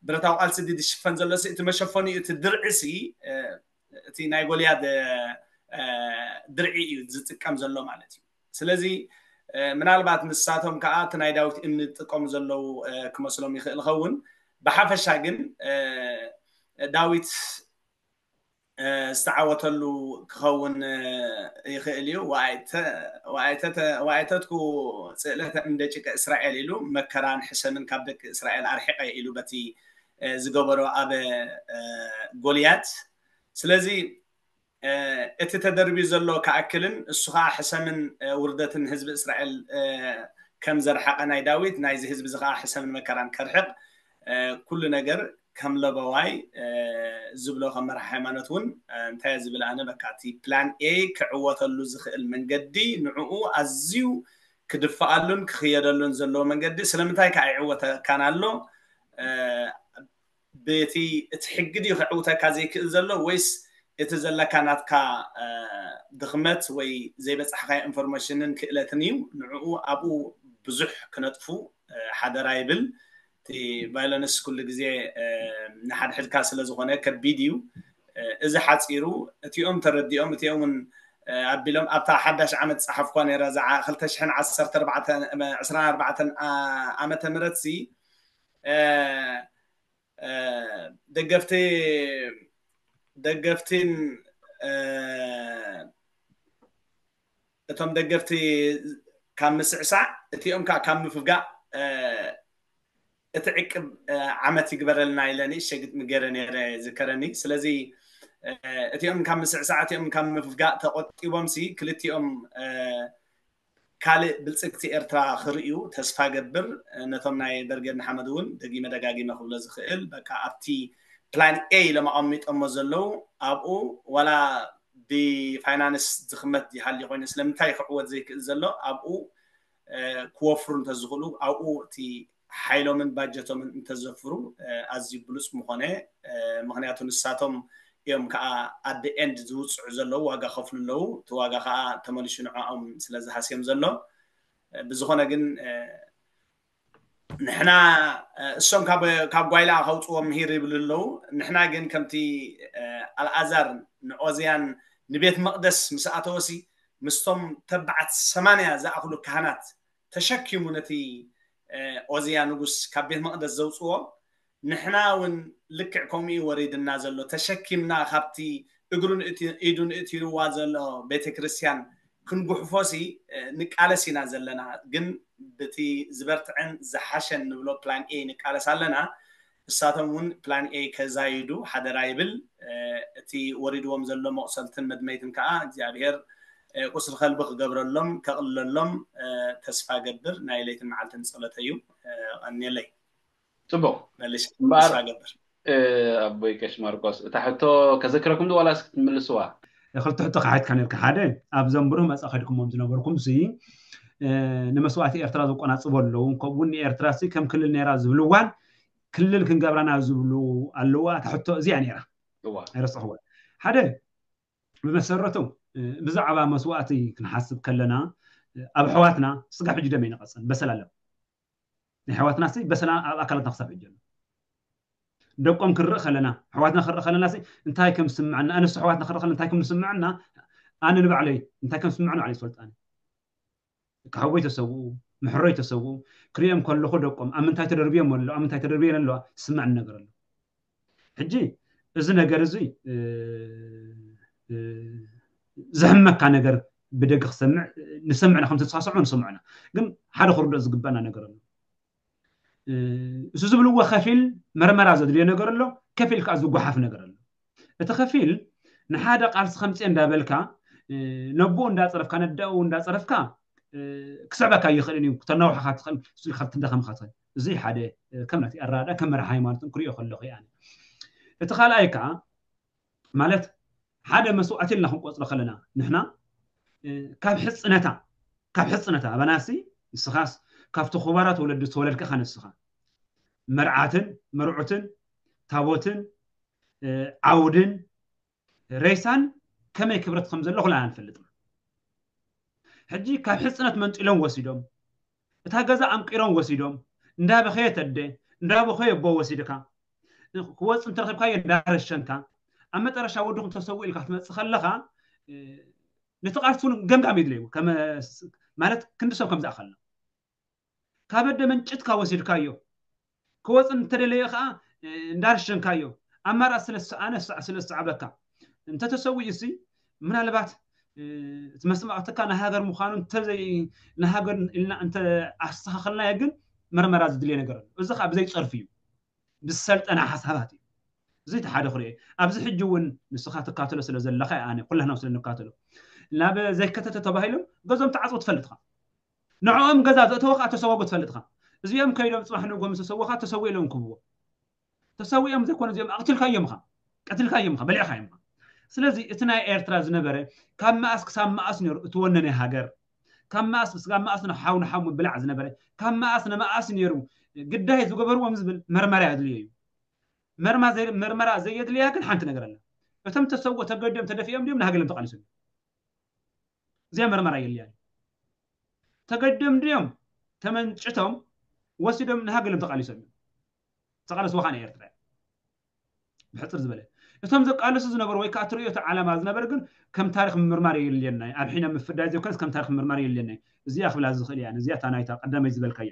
ብረታዊ ቃልሲ ድዩ ዝሽፈን ዘሎ እቲ መሸፈኒ እቲ ድርዒ ሲ እቲ ናይ ጎልያድ ድርዒ እዩ ዝጥቀም ዘሎ ማለት እዩ። ስለዚ ምናልባት ንሳቶም ከዓ እቲ ናይ ዳዊት እምኒ ዝጥቀሙ ዘለዉ ክመስሎም ይኽእል ኸውን። ብሓፈሻ ግን ዳዊት ዝተዓወተሉ ክኸውን ይኽእል እዩ። ወኣይተትኩ ስእለተ እምደ ጭቀ እስራኤል ኢሉ መከራን ሕሰምን ካብ ደቂ እስራኤል ኣርሒቀ ኢሉ በቲ ዝገበሮ ኣብ ጎልያት። ስለዚ እቲ ተደርብዩ ዘሎ ክኣክልን እሱ ከዓ ሕሰምን ውርደትን ህዝቢ እስራኤል ከም ዘርሓቐ ናይ ዳዊት ናይዚ ህዝቢ እዚ ከዓ ሕሰምን መከራን ከርሕቕ ኩሉ ነገር ከም ለበዋይ ዝብሎ ከም መርሒ ሃይማኖት እውን እንታይ ዝብል ኣነ በካ እቲ ፕላን ኤ ክዕወተሉ ዝኽእል መንገዲ ንዕኡ ኣዝዩ ክድፍኣሉን ክኽየደሉን ዘለዎ መንገዲ ስለምንታይ ከዓ ይዕወተካን ኣሎ በቲ እቲ ሕጊ ድዩ ክዕውተካ ዘይክእል ዘሎ ወይስ እቲ ዘለካ ናትካ ድኽመት ወይ ዘይበፃሕካዮ ኢንፎርሜሽንን ክእለትን እዩ ንዕኡ ኣብኡ ብዙሕ ክነጥፉ ሓደራ ይብል እቲ ቫይለንስ ኩሉ ግዜ ንሓድሕድካ ስለ ዝኾነ ከቢድ እዩ እዚ ሓፂሩ እቲኦም ተረዲኦም እቲኦም እውን ኣቢሎም ኣብታ ሓዳሽ ዓመት ፀሓፍኳ ነራ ዛ 2014 ዓመተ ምህረት ሲ ደገፍቲ ደገፍቲን እቶም ደገፍቲ ካብ ምስዕሳዕ እቲኦም ከዓ ካብ ምፍጋእ እቲ ዕቅብ ዓመት ይግበረልና ኢለ ንእሽተ ግጥሚ ገይረ ነይረ ዝከረኒ ስለዚ እቲኦም ካብ ምስዕሳዕ እቲኦም ካብ ምፍጋእ ተቆጢቦም ሲ ክልቲኦም ካልእ ብልፅግቲ ኤርትራ ክርእዩ ተስፋ ገብር ነቶም ናይ በርጌድ ንሓመድ እውን ደጊመ ደጋጊመ ክብሎ ዝኽእል በቃ ኣብቲ ፕላን ኤ ኢሎም ኣቐሚጦሞ ዘለዉ ኣብኡ ዋላ ብፋይናንስ ድኽመት ይሃሊ ኮይኑ ስለምንታይ ክዕወት ዘይክእል ዘሎ ኣብኡ ክወፍሩ እንተዝኽእሉ ኣብኡ እቲ ሓይሎምን ባጀቶምን እንተዘፍሩ ኣዝዩ ብሉፅ ምኾነ ምክንያቱ ንሳቶም እዮም ከዓ ኣደ ኤንድ ዝውፅዑ ዘለዉ ዋጋ ከፍሉ ኣለዉ እቲ ዋጋ ከዓ ተመልሹ ንዕኦም ስለ ዝሃስዮም ዘሎ ብዝኾነ ግን ንሕና እሶም ካብ ጓይላ ከውፅዎም ምሂር ይብሉ ኣለዉ ንሕና ግን ከምቲ ኣልኣዛር ንኦዝያን ንቤት መቅደስ ምስ ኣተወሲ ምስቶም ተባዓት ሰማንያ ዝኣኽሉ ካህናት ተሸኪሙ ነቲ ኦዝያ ንጉስ ካብ ቤት መቅደስ ዘውፅዎ ንሕና እውን ልክዕ ከምኡ እዩ ወሪድና ዘሎ ተሸኪምና ካብቲ እግሩ ኢዱ ንእትይዋ ዘሎ ቤተክርስትያን ክንጉሕፎሲ ንቃለስ ኢና ዘለና ግን ብቲ ዝበርትዐን ዝሓሸን ንብሎ ፕላን ኤ ንቃለስ ኣለና እሳቶም እውን ፕላን ኤ ከዛይዱ ሓደራ ይብል እቲ ወሪድዎም ዘሎ መቁሰልትን መድመይትን ከዓ እግዚኣብሔር ቁስሪ ከልቢ ክገብረሎም ከቕለሎም ተስፋ ገብር ናይ ለይትን መዓልትን ፀሎተ እዩ ቀንየለይ ፅቡቅ መልሽ እምበኣር ተስፋ ገብር ኣቦይ ቀሽ ማርቆስ እታ ሕቶ ከዘክረኩም ዶ ዋላስ ክትምልስዋ ክልተ ሕቶ ክሓትካ ነርካ ሓደ ኣብዞም ብሩህ መፃ ከድኩሞም ዝነበርኩም ሲ ንመስዋእቲ ኤርትራ ዘቆናፅቦ ኣለዉ ከምኡውን ንኤርትራ ሲ ከም ክልል ነራ ዝብልዋን ክልል ክንገብራና ዝብሉ ኣለዋ እታ ሕቶ እዚኣ ነራ ኣይረስዕዋ ሓደ ብመሰረቱ ብዛዕባ መስዋእቲ ክንሓስብ ከለና ኣብ ኣሕዋትና ስጋብ ሕጂ ደም ይነቐፀን በሰል ኣለና ናይ ኣሕዋትና ሲ በሰል ኣብ ኣካላትና ክሳብ ሕጂ ኣሎ ደቆም ክንርኢ ከለና ኣሕዋትና ክንርኢ ከለና ሲ እንታይ ከም ዝስምዐና ኣነሱ ኣሕዋትና ክንርኢ ከለና እንታይ ከም ዝስምዐና ኣነ ንባዕለይ እንታይ ከም ዝስምዐኒ ባዕለይ ዝፈልጥ ኣነ ክሓቦይ ተሰውኡ ምሕሮይ ተሰውኡ ክሪኦም ከለኹ ደቆም ኣብ ምንታይ ተደርብዮም ኣሎ ኣብ ምንታይ ተደርብየን ኣለዋ ዝስምዐኒ ነገር ኣሎ ሕጂ እዚ ነገር እዚ ዘሕመካ ነገር ብደገ ክሰምዕ ንሰምዕና ከም ተተሳስዖ ንሰምዑና ግን ሓደ ክርድኦ ዝግበአና ነገር ኣሎ እሱ ዝብልዎ ከፊል መርመራ ዘድልዮ ነገር ኣሎ ከፊል ከዓ ዝጓሓፍ ነገር ኣሎ እቲ ከፊል ንሓደ ቃልሲ ከምፅእ እንዳበልካ ነቦኡ እንዳፀረፍካ ነዳኡ እንዳፀረፍካ ክስዕበካ ይኽእልን እዩ ክተናውሓካ ትኽእል ስልካ ትደኸምካ ትኽእል እዚ ሓደ ከም ናቲ ኣራዳ ከም መርሒ ሃይማኖትን ክሪኦ ከለኹ ኣነ እቲ ካልኣይ ከዓ ማለት ሓደ መስዋእቲ ኢልና ክንቆፅሮ ከለና ንሕና ካብ ሕፅነታ ካብ ሕፅነታ ኣበናሲ ንስኻስ ካብቲ ክቡራት ወለዲ ዝተወለድካ ኢኻ ንስኻ መርዓትን መርዑትን ታቦትን ዓውድን ሬሳን ከመይ ክብረት ከም ዘሎ ኩልና ንፈልጥ ሕጂ ካብ ሕፅነት መንጢሎም ወሲዶም እታ ገዛ ኣምቂሮም ወሲዶም እንዳበኸየ ተደ እንዳበኸየ ኣቦ ወሲድካ ክወፅ እንተረኺብካዮ እንዳረሸንካ ኣብ መጠረሻ ወድኹም ተሰውእ ኢልካ ክትመፅእ ከለኻ ነቲ ቃልሲ እውን ገምጋም የድለዩ ማለት ክንዲ ሰብ ከም ዝኣኸልና ካብ ኣደ መንጭትካ ወሲድካዮ ክወፅ እንተደለየ ከዓ እንዳረሸንካዮ ኣማራፂ ስለ ዝሰኣነ ስለ ዝሰዓበካ እንተተሰዊኡ ሲ ምናልባት እቲ መስማዕትካ ንሃገር ምዃኑ እንተዘይ ንሃገር ኢልና እንተ ኣስተኻኸልናዮ ግን መርመራ ዝድልየ ነገር ኣሎ እዚ ከዓ ብዘይ ፀርፊ እዩ ብዝሰልጠነ ሓሳባት እዩ እዚ እቲ ሓደ ክሪኦ። ኣብዚ ሕጂ እውን ንስኻ ትካተሎ ስለ ዘለኻ፣ ኣነ ኩላህና ስለ ንካተሎ፣ ናብ ዘይከተተ ተባሂሎም ገዞም ተዓፅዎ ትፈልጥኻ። ንዕኦም ገዛ ዘእተወ ከዓ ተሰወጉ ትፈልጥኻ። እዚኦም ከይዶም ፅባሕ ንጎ ምስ ተሰወኻ ተሰዊ ኢሎም ክብዎ። ተሰዊኦም ዘይኮነ እዚኦም ኣቕትልካዮም ኢኻ፣ ቀትልካዮም ኢኻ፣ በሊዕካዮም ኢኻ። ስለዚ እቲ ናይ ኤርትራ ዝነበረ ካብ መኣስ ክሳብ መኣስ ነይሩ እቲ ወነነ ሃገር፣ ካብ መኣስ ስጋብ መኣስ ንሓው ንሓው ምብላዕ ዝነበረ፣ ካብ መኣስ ንመኣስ ነይሩ ግዳይ ዝገበርዎም ዝብል መርመራ የድልዮ እዩ። መርመራ ዘየድልያ ግን ሓንቲ ነገር ኣላ። እቶም ተሰውኦ ተገዲዶም ተደፊኦም ድዮም ንሃገሎም ተቓሊሶም? እዚኣ መርመራ የድልያ። ተገዲዶም ድዮም ተመንጭቶም ወሲዶም ንሃገሎም ተቓሊሶም እዮም? ተቓለስዎ ከዓ ናይ ኤርትራ እዮም። ብሕፅር ዝበለ እቶም ዘቃለሱ ዝነበሩ ወይ ከዓ ትርእዮ እቲ ዓላማ ዝነበረ ግን ከም ታሪክ ምምርማር የድልየና እዩ። ኣብ ሒነ ምፍዳይ ዘይኮነስ ከም ታሪክ ምምርማር የድልየና እዩ። እዚኣ ክብላ ዝኽእል እያ። እዚኣ እታ ናይታ ቀዳመይ ዝበልካያ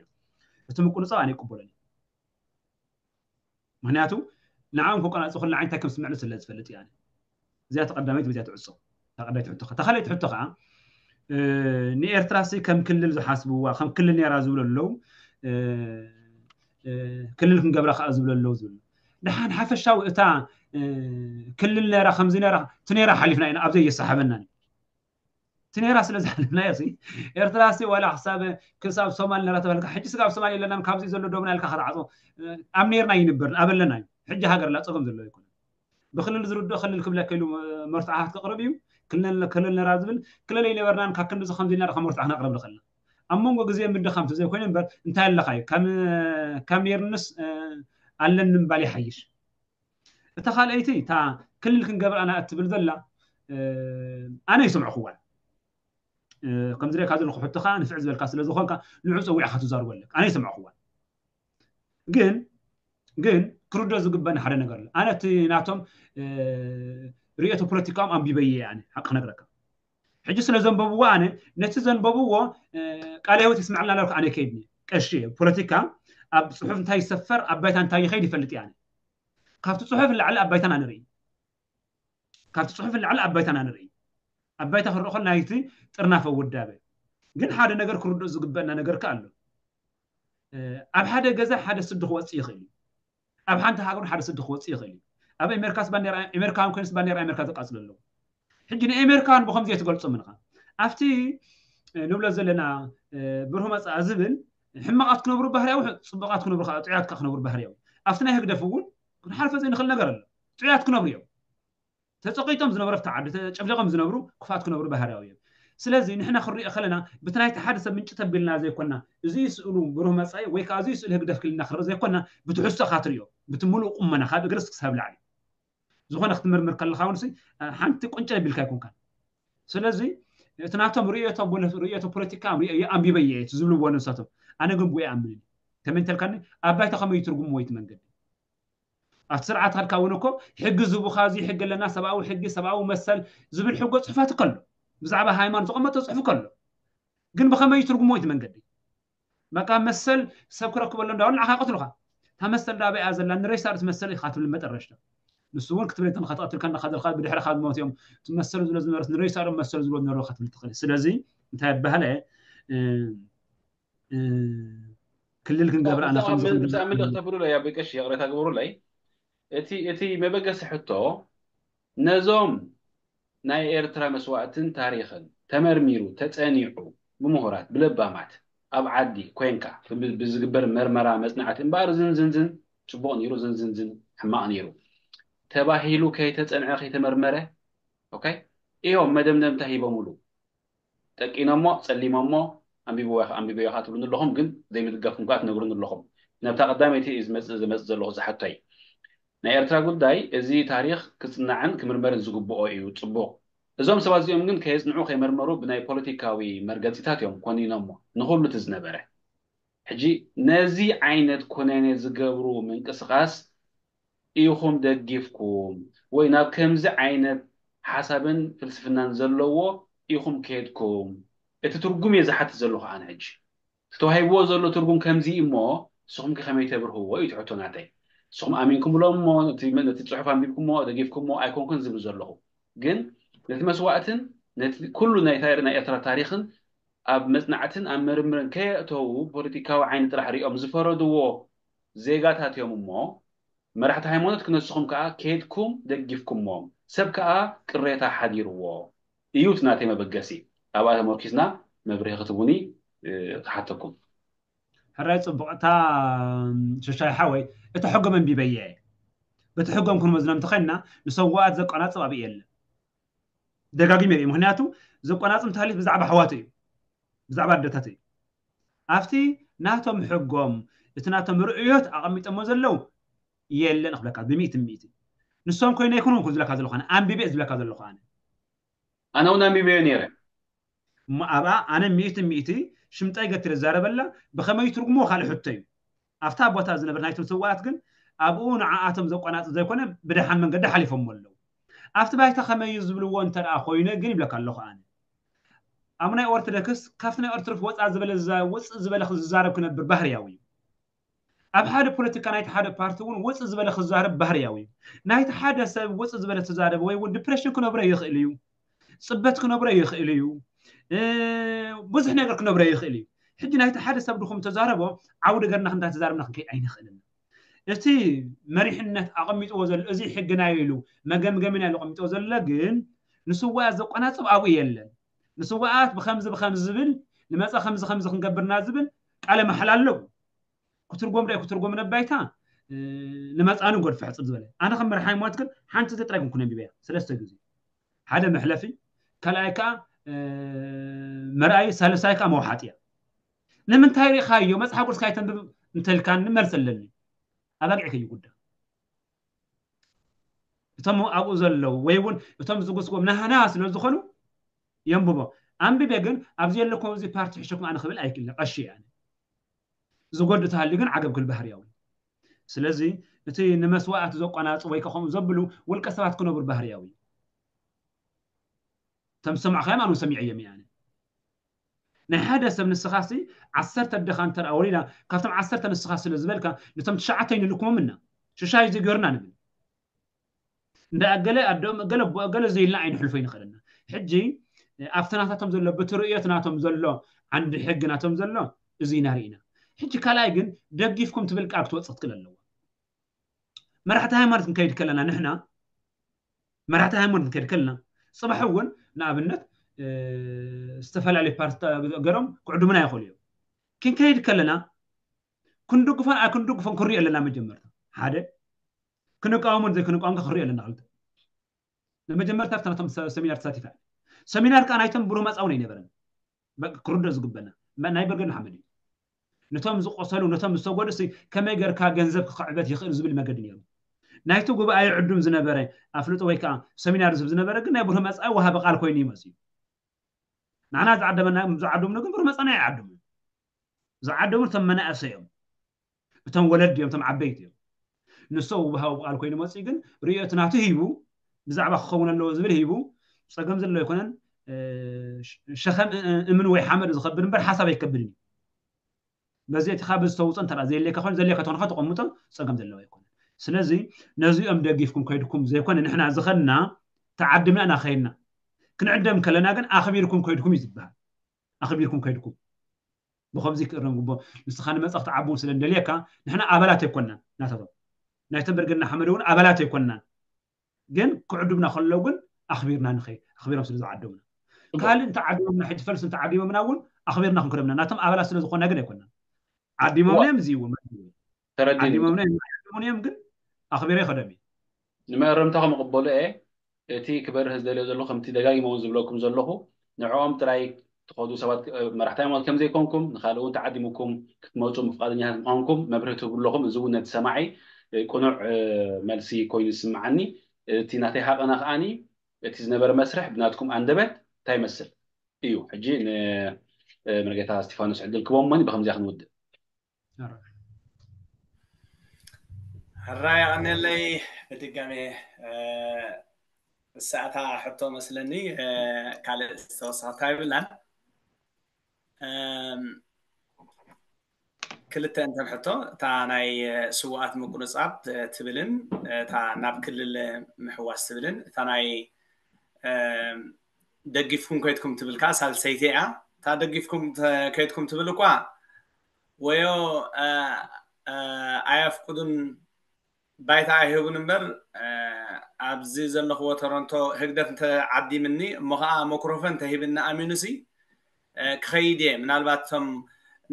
እቲ ምቁንፃው ኣነ ይቅበለኒ። ምክንያቱ ንዓም ከቆናፅኹልና ዓይነታይ ከም ስምዕሉ ስለ ዝፈልጥ እያ። እዚኣ ተቀዳመይቲ በዚኣ ትዕፆ። ተቀዳይቲ ሕቶ ተካለይቲ ሕቶ ከዓ ንኤርትራ ሲ ከም ክልል ዝሓስብዋ ከም ክልል ነራ ዝብሉ ኣለዉ። ክልል ክንገብራ ከዓ ዝብሉ ኣለዉ ዝብሉ። ደሓን ሓፈሻዊ እታ ክልል ነራ ከምዚ ነራ እቲ ነራ ሓሊፍና ኢና ኣብዘይ የሰሓበና እቲ ነራ ስለ ዝሓለፍናዮ ሲ ኤርትራ ሲ ዋላ ክሳብ ክሳብ ሶማል ነራ ተባልካ ሕጂ ስጋብ ሶማል የለናን ካብዚ ዘሎ ዶብና ኢልካ ከተዓፆ ኣብ ነርና ይንበርን ኣበለና እዩ። ሕጂ ሃገር ላ ፀገም ዘሎ ይኮነ ብክልል ዝርድኦ ክልል ክብለካ ኢሉ መርትዓት ከቕርብ እዩ። ክልል ክልል ነራ ዝብል ክልል ኣይነበርናን ካብ ክንዲ ከምዚ ኢልና ካ መርትዓ ክነቕርብ ንኽእልና ኣብ መንጎ ግዜ ምድኻም ተዘይኮይኑ እምበር እንታይ ኣለካ እዩ ካብ ነርንስ ኣለኒ ምባል ይሓይሽ። እታ ካልኣይቲ እታ ክልል ክንገብር ኣና እትብል ዘላ ኣነ ይሰምዕኩዋን ከምዚ ሪእካ ዘለኹ ሕቶኻ ንፍዕ ዝበልካ ስለ ዝኾንካ ንዑ ፀዊዕካ ትዛርቦ ኣለካ ኣነ ይሰምዕኩዋን ግን ግን ክርዶ ዝግበኒ ሓደ ነገር ኣሎ ኣነ እቲ ናቶም ርእየቶ ፖለቲካኦም ኣንቢበየ ኣነ ሓቂ ክነግረካ ሕጂ ስለ ዘንበብዎ ኣነ ነቲ ዘንበብዎ ቃለ ህይወት ይስምዐልና ኣለኩ ኣነ ከይድኒ ቀሺ ፖለቲካ ኣብ ፅሑፍ እንታይ ይሰፈር ኣብ ባይታ እንታይ ይኸይድ ይፈልጥ እየ ኣነ ካብቲ ፅሑፍ ንላዕሊ ኣብ ባይታና ንርኢ ካብቲ ፅሑፍ ንላዕሊ ኣብ ባይታና ንርኢ ኣብ ባይታ ክረኦ ከሎ ናይቲ ጥርናፈ ውዳበ ግን ሓደ ነገር ክርድኦ ዝግበአና ነገር ከ ኣሎ ኣብ ሓደ ገዛ ሓደ ስዲ ክወፅእ ይኽእል እዩ ኣብ ሓንቲ ሃገር ሓደ ስዲ ክወፅእ ይኽእል እዩ ኣብ ኣሜሪካስ ባንዴራ ኣሜሪካን ኮይንስ ባንዴራ ኣሜሪካ ዘቃፅሉ ኣለዉ ሕጂ ንኣሜሪካን ብከምዚ የትገልፆም ንኻ ኣብቲ ንብሎ ዘለና ብርሁ መፅኣ ዝብል ሕማቓት ክነብሩ ባህርያዊ ፅቡቓት ክነብሩ ከዓ ጥዑያት ከዓ ክነብሩ ባህርያዊ ኣብቲ ናይ ህግደፍ እውን ክንሓልፈ ዘይንኽእል ነገር ኣሎ ጥዑያት ክነብሩ እዮም ተፀቂጦም ዝነበሩ ኣብቲ ዓዲ ተጨፍሊቖም ዝነብሩ ክፋት ክነብሩ ባህርያዊ እዮም ስለዚ ንሕና ክንሪኦ ከለና ብቲ ናይቲ ሓደ ሰብ ምንጭ ተቢልና ዘይኮና እዚ ስእሉ ብሩህ መፃኢ ወይ ከዓ እዚ ስእሉ ህግደፍ ክልና ክንርኢ ዘይኮና ብትሕዝቶ ካትሪኦ ብቲ ሙሉእ ቁመና ካብ እግርስ ክሳብ ላዕሊ ዝኾነ ክትምርምር ከለካ እውን ሓንቲ ቁንጭ ኣቢልካ ኣይኮንካን ስለዚ እቲ ናቶም ርእየቶ ርእየቶ ፖለቲካ ኣንቢበ እየ ዝብልዎ ንሳቶም ኣነ ግን ብኡ ኣይኣምንን ከመይ እንተልካኒ ኣብ ባይታ ከመይ ትርጉምዎ እቲ መንገዲ ኣብቲ ስርዓት ከድካ እውን እኮ ሕጊ ዝቡኻ እዚ ሕጊ ኣለና ሰብኣዊ ሕጊ ሰብኣዊ መሰል ዝብል ሕጎ ፅሑፋት እኮ ኣሎ ብዛዕባ ሃይማኖት ዝቐመጠ ፅሑፍ እኮ ኣሎ ግን ብኸመይ ትርጉሞ እቲ መንገዲ በቃ መሰል ሰብ ክረክበሉ እንዳበሉ ንዓኻ ይቐትሉኻ እታ መሰል ዳ ኣበይ እያ ዘላ ንሬሳ ዶ ትመስል ኢኻ ትብል መጠረሽታ ንሱ እውን ክትብል እንተኻ ትቐትል ከለኻ ዘለኻ ብድሕርኻ ዝሞት እዮም እቲ መሰሉ ዝብሎ ዝነበረስ ንሬሳ ዶ መሰሉ ዝብሎ ዝነበሩ ክትብል ትኽእል ስለዚ እንታይ ይበሃል ክልል ክንገብር ኣነ ከምዚ ምልእኽተ ብሩለይ ኣብ ቀሺ ይቕሬታ ግበሩለይ እቲ እቲ መበገሲ ሕቶ ነዞም ናይ ኤርትራ መስዋእትን ታሪኽን ተመርሚሩ ተጸኒዑ ብምሁራት ብለባማት ኣብ ዓዲ ኮንካ ብዝግበር መርመራ መጽናዕቲ እምበኣር ዝንዝንዝን ጽቡቕ ነይሩ ዝንዝንዝን ሕማቕ ነይሩ ተባሂሉ ከይተጸንዐ ከይተመርመረ እዮም መደምደምታ ሂቦምሉ ጠቂኖሞ ጸሊሞሞ ኣንቢብዎ ኢኻ ኣንቢበዮ ኢኻ ትብሉኒ ኣለኹም ግን ዘይምድጋፍኩም ከዓ ትነግሩኒ ኣለኹም ነብታ ቀዳመይቲ እዩ ዝመጽእ ዝመጽእ ዘለኹ ዝሓቶይ ናይ ኤርትራ ጉዳይ እዚ ታሪኽ ክጽናዕን ክምርመርን ዝግብኦ እዩ ጽቡቕ እዞም ሰባት እዚኦም ግን ከየጽንዑ ከይመርመሩ ብናይ ፖለቲካዊ መርገጺታት እዮም ኮኒኖሞ ንኹሉ እቲ ዝነበረ ሕጂ ነዚ ዓይነት ኩነኔ ዝገብሩ ምንቅስቃስ ኢኹም ደጊፍኩም ወይ ናብ ከምዚ ዓይነት ሓሳብን ፍልስፍናን ዘለዎ ኢኹም ከድኩም እቲ ትርጉም እየ ዝሓትት ዘለኹ ኣነ ሕጂ እቲ ተዋሂብዎ ዘሎ ትርጉም ከምዚ እሞ ንስኹም ከ ከመይ ተብርህዎ እዩ ትሕቶ ናተይ ንስኹም ኣሚንኩምሎ እሞ ነቲ ጽሑፍ ኣንቢብኩሞ ደጊፍኩሞ ኣይኮንኩን ዝብል ዘለኹ ግን ነቲ መስዋእትን ነቲ ኩሉ ናይ ኤርትራ ታሪኽን ኣብ መጽናዕትን ኣብ ምርምርን ከየእተዉ ፖለቲካዊ ዓይኒ ጥራሕ ሪኦም ዝፈረድዎ ዜጋታት እዮም እሞ መራሕቲ ሃይማኖት ክነስኹም ከዓ ከድኩም ደጊፍኩሞም፣ ሰብ ከዓ ቅሬታ ሓዲርዎ እዩ እቲ ናተይ መበገሲ። ኣብኣ ተመርኪስና መብርሂ ክትቡኒ ክሓተኩም። ሕራይ ጽቡቕ። እታ ሽሻይ ሓወይ፣ እቲ ሕጎም ኣንቢበየ። በቲ ሕጎም ክንመዝኖም እንተኸይንና ንሰዋኣት ዘቆናጽብ ኣብኡ የለን። ደጋጊመ ርኢ። ምክንያቱ ዘቆናጽብ እንተሃልዩ ብዛዕባ ኣሕዋቱ እዩ፣ ብዛዕባ ኣደታት እዩ። ኣብቲ ናቶም ሕጎም፣ እቲ ናቶም ርእዮት ኣቐሚጠሞ ዘለዉ የለን ክብለካ ብሚእቲ ሚእቲ። ንሶም ኮይነ ኣይኮኑን ክብለካ ዘለኹ ኣነ፣ ኣንቢበ ዝብለካ ዘለኹ ኣነ። ኣነ እውን ኣንቢበዮ ነይረ። እሞ ኣብኣ ኣነ ሚእቲ ሚእቲ ሽምጣይ ገትር ዝዛረበላ ብኸመይ ትርጉሞ ካልእ ሕቶ እዩ። ኣብታ ቦታ ዝነበር ናይቶም ስዋኣት ግን ኣብኡ ንዓኣቶም ዘቆናጽብ ዘይኮነ ብደሓን መንገዲ ሓሊፎም ኣለዉ። ኣብቲ ባይታ ከመይ እዩ ዝብልዎ እንተ ደኣ ኮይነ ግን ይብለካ ኣለኹ ኣነ። ኣብ ናይ ኦርቶዶክስ ካብቲ ናይ ኦርቶዶክስ ወፃ ዝበለ ዝዛ- ውፅእ ዝበለ ዝዛረብ ክነብር ባህርያዊ እዩ። ኣብ ሓደ ፖለቲካ ናይቲ ሓደ ፓርቲ እውን ውፅእ ዝበለ ክዛረብ ባህርያዊ እዩ። ናይቲ ሓደ ሰብ ውፅእ ዝበለ ተዛረበ ወይ እውን ዲፕሬሽን ክነብሮ ይኽእል እዩ፣ ፅበት ክነብሮ ይኽእል እዩ፣ እ፣ ብዙሕ ነገር ክነብሮ ይኽእል እዩ። ሕጂ ናይቲ ሓደ ሰብ ድኹም ተዛረቦ ዓውዲ ገርና ክንዳ ተዛረብና ክንከይድ ኣይንኽእልን። እቲ መሪሕነት ኣቐሚጥዎ ዘሎ እዚ ሕግና ኢሉ መገምገሚና ኢሉ ኣቐሚጥዎ ዘሎ ግን ንስዋኣት ዘቆናጽብ ኣብኡ የለን። ንስዋኣት ብኸምዚ ብኸምዚ ዝብል ንመጻ ከምዚ ከምዚ ክንገብርና ዝብል ቃለ መሓላ ኣለዎ። ክትርጎም ዶ ኣይክትርጎም ነባይታ ንመጻኑ ጎድፊ ሕጽር ዝበለ ኣነ ከም መርሓ ሃይማኖት ግን ሓንቲ ጥራይ ግን ኩነ ቢበያ ሰለስተ ግዜ ሓደ መሕለፊ ካልኣይ ከዓ መርኣይ ሳልሳይ ከዓ መውሓጢ እያ። ንምንታይ ርኢኻዮ መፅሓፍ ቅዱስ ካይተንብብ እንተልካኒ መልሲ ኣለኒ። ኣባጊዕ ከይጉዳ እቶም ኣብኡ ዘለዉ ወይ እውን እቶም ዝጉስዎም ናህና ስለ ዝኾኑ የንብቦ። ኣንቢበ ግን ኣብዚ ዘለኩም እዚ ፓርቲ ሕሸኩም ኣነ ክብል ኣይክእል ቀሺ እያ። ዝጎድ ተሃልዩ ግን ዓገብ ክብል ባህርያዊ። ስለዚ እቲ ንመስዋእቲ ዘቋናጽ ወይ ከምኡ ዘብሉ ውልቀ ሰባት ክነብሩ ባህርያዊ። እቶም ዝሰማዕካዮም ኣነ ሰሚዐዮም እየ ኣነ። ናይ ሓደ ሰብ ንስኻሲ ዓሰርተ ኣደኻ እንተ ደኣ ወሊዳ ካብቶም ዓሰርተ ንስኻ ስለ ዝበልካ ነቶም ትሽዓተ ይንልኩሞም እና ሽሻይ ዝገርና ንብል። እንዳ ገለ ኣደኦም ገለ ኣቦ ገለ ዘይልና ኣይንሕልፎ ይንኸለና። ሕጂ ኣብቲ ናታቶም ዘሎ ብቲ ርእዮት ናቶም ዘሎ ዓንዲ ሕጊ ናቶም ዘሎ እዚ ኢና ርኢና። ሕጂ ካልኣይ ግን ደጊፍኩም ትብል ቃል ክትወፅእ ክትክእል ኣለዎ። መራሕቲ ሃይማኖት ክንከይድ ከለና ንሕና መራሕቲ ሃይማኖት ክንከይድ ከለና ፅባሕ እውን ንኣብነት ዝተፈላለዩ ፓርቲ ገሮም ክዕድሙና ይኽእሉ እዮም። ክንከይድ ከለና ክንድግፎን ኣይክንድግፎን ክንሪኦ ኣለና። መጀመርታ ሓደ ክንቃወሞን ዘይክንቃወም ክንሪኦ ኣለና። ክልተ ንመጀመርታ ኣብቲ ናቶም ሰሚናር ተሳቲፈ። ሰሚናር ከዓ ናይቶም ብሩህ መፃ እውን ኣይነበረን። ክርዶ ዝግበና ናይ በርገድ ንሓመድ እዩ። ነቶም ዝቆሰሉ ነቶም ዝተጎዱ ሲ ከመይ ገርካ ገንዘብ ክኽዕበት ይኽእል ዝብል መገዲ ነይሩ። ናይቲ ጉባኤ ዕዱም ዝነበረ ኣፍልጦ ወይ ከዓ ሰሚናር ዝህብ ዝነበረ ግን ናይ ብሩህ መፃኢ ወሃቢ ቃል ኮይኑ ይመፅእ እዩ። ንዓና ዝዓደመና ዝዓደሙና ግን ብሩህ መፃና ይዓደሙ። ዝዓደሙ እቶም መናእሰይ እዮም። እቶም ወለድ እዮም፣ እቶም ዓበይቲ እዮም። ንሶ ውሃዊ ቃል ኮይኑ መፅኡ ግን ርእዮት ናቱ ሂቡ ብዛዕባ ክኸውን ኣለዎ ዝብል ሂቡ ፀገም ዘለዎ ኣይኮነን። ሸኸም እምን ወይ ሓመድ ዝኸብድ እምበር ሓሳብ ኣይከብድን እዩ። በዚ እቲ ካብ ዝተውፅኦ እንተ ዘየለካ ኮይኑ ዘየለካ ተኾንካ ተቐምጦ ፀገም ዘለዎ ኣይኮነን። ስለዚ ነዚኦም ደጊፍኩም ከይድኩም ዘይኮነ ንሕና ዝኸድና ተዓድምና ኢና ከይድና። ክንዕደም ከለና ግን ኣኽቢርኩም ከይድኩም እዩ ዝበሃል። ኣኽቢርኩም ከይድኩም ብኸምዚ ክእረም ግቦ ንስኻ ንመጻ ክትዓቡ ስለ እንደልየካ ንሕና ኣባላት ኣይኮናን ናታቶም ናይቶም በርገድና ሓመድ እውን ኣባላት ኣይኮናን። ግን ክዕዱምና ከለዉ ግን ኣኽቢርና ንኸይድ ኣኽቢሮም ስለ ዝዓደሙና ካልእ እንተዓዲሞምና ሕጂ ፈልሲ እንተዓዲሞምና እውን ኣኽቢርና ክንክደምና ናቶም ኣባላት ስለ ዝኾና ግን ኣይኮናን። ዓዲሞምና እዮም እዚዎም ተረዲኒ ዓዲሞምና እዮም ዓዲሞም እዮም ግን ኣኽቢረ ይኸደም እዩ። ንመእረምታ ከም እቕበሎ እየ እቲ ክበርህ ዝደልዮ ዘለኹ ከምቲ ደጋጊመ እውን ዝብለኩም ዘለኹ ንዕኦም ጥራይ ትኸዱ ሰባት መራሕቲ ሃይማኖት ከም ዘይኮንኩም ንኻልእ እውን ተዓዲምኩም ክትመፁ ፍቓደኛታት ምዃንኩም መብርሂ ትህቡ ኣለኹም። እዚ እውን ነቲ ሰማዒ ቅኑዕ መልሲ ኮይኑ ይስምዓኒ። እቲ ናተይ ሃቐና ከዓኒ እቲ ዝነበረ መስርሕ ብናትኩም ኣንደበት እንታይ ይመስል እዩ። ሕጂ ንመርጌታ እስቲፋኖስ ዕድል ክቦ እሞኒ ብከምዚኣ ክንውድእ። ሕራይ ኣቐንየለይ ብድጋሜ እሳእታ ሕቶ መስለኒ ካልእ ዝተወሰኸታ ይብላን ክልተ እንተን ሕቶ እታ ናይ ስውኣት ምቁንጻብ ትብልን እታ ናብ ክልል ምሕዋስ ትብልን እታ ናይ ደጊፍኩም ከይድኩም ትብል ከዓ ሳልሰይቲ እያ እታ ደጊፍኩም ከይድኩም ትብል እኳ ወዮ ኣየፍቅዱን ባይታ ኣይህቡን እምበር ኣብዚ ዘለኽዎ ቶሮንቶ ህግደፍ እንተዓዲምኒ እሞ ከዓ መክሮፎን ተሂብኒ ኣሚኑሲ ክኸይድ እየ። ምናልባት እቶም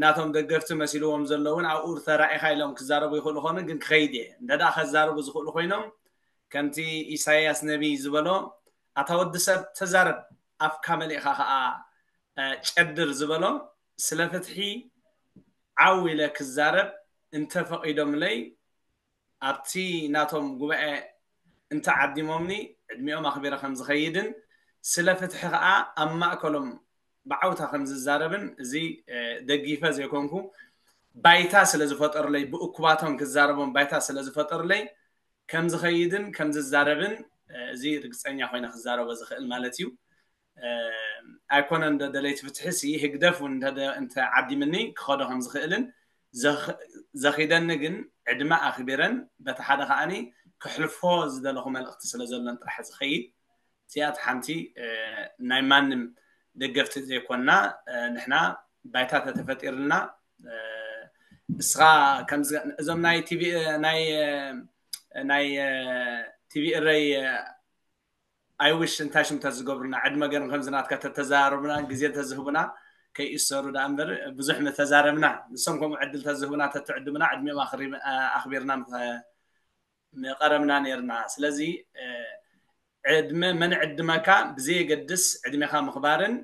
ናቶም ደገፍቲ መሲልዎም ዘለውን ኣብኡ ተራኢኻ ኢሎም ክዛረቡ ይኽእሉ ኾኑ፣ ግን ክኸይድ እየ። እንተ ደኣ ከዛርቡ ዝኽእሉ ኮይኖም ከምቲ ኢሳያስ ነቢይ ዝበሎ ኣታ ወዲ ሰብ ተዛረብ ኣፍካ መሊእኻ ከዓ ጨድር ዝበሎ ስለ ፍትሒ ዓው ኢለ ክዛረብ እንተፈቒዶምለይ ኣብቲ ናቶም ጉባኤ እንተዓዲሞምኒ ዕድሚኦም ኣኽቢረ ከም ዝኸይድን ስለ ፍትሒ ከዓ ኣብ ማእከሎም ብዓውታ ከም ዝዛረብን እዚ ደጊፈ ዘይኮንኩ ባይታ ስለ ዝፈጠሩለይ ብእኩባቶም ክዛረቦም ባይታ ስለ ዝፈጠሩለይ ከም ዝኸይድን ከም ዝዛረብን እዚ ርግፀኛ ኮይነ ክዛረቦ ዝኽእል ማለት እዩ። ኣይኮነን ዶ ደለይቲ ፍትሒ ሲ ህግደፍ እውን እንተ ዓዲምኒ ክኸዶ ከም ዝኽእልን ዘኺደኒ ግን ዕድመ ኣኽቢረን በቲ ሓደ ከዓኒ ክሕልፎ ዝደለኹ መልእኽቲ ስለ ዘሎን ጥራሕ ዝኸይድ እዚኣት ሓንቲ ናይ ማንም ደገፍቲ ዘይኮንና ንሕና ባይታ ተተፈጢርልና እስኻ እዞም ናይ ቲቪ ናይ ናይ ቲቪ እረይ ኣይውሽ እንታይ ሽም ተዝገብሩና ዕድመ ገርም ከምዚ ናትካ ተተዛረቡና ግዜ ተዝህቡና ከይእሰሩ ደኣ እምበር ብዙሕ ምተዛረብና ንሶም ከምኡ ዕድል ተዝህቡና ተትዕድሙና ዕድሚኦም ኣኽቢርና ምቐረብና ነርና። ስለዚ ዕድመ መን ዕድመካ ብዘየገድስ ዕድሜኻ ምኽባርን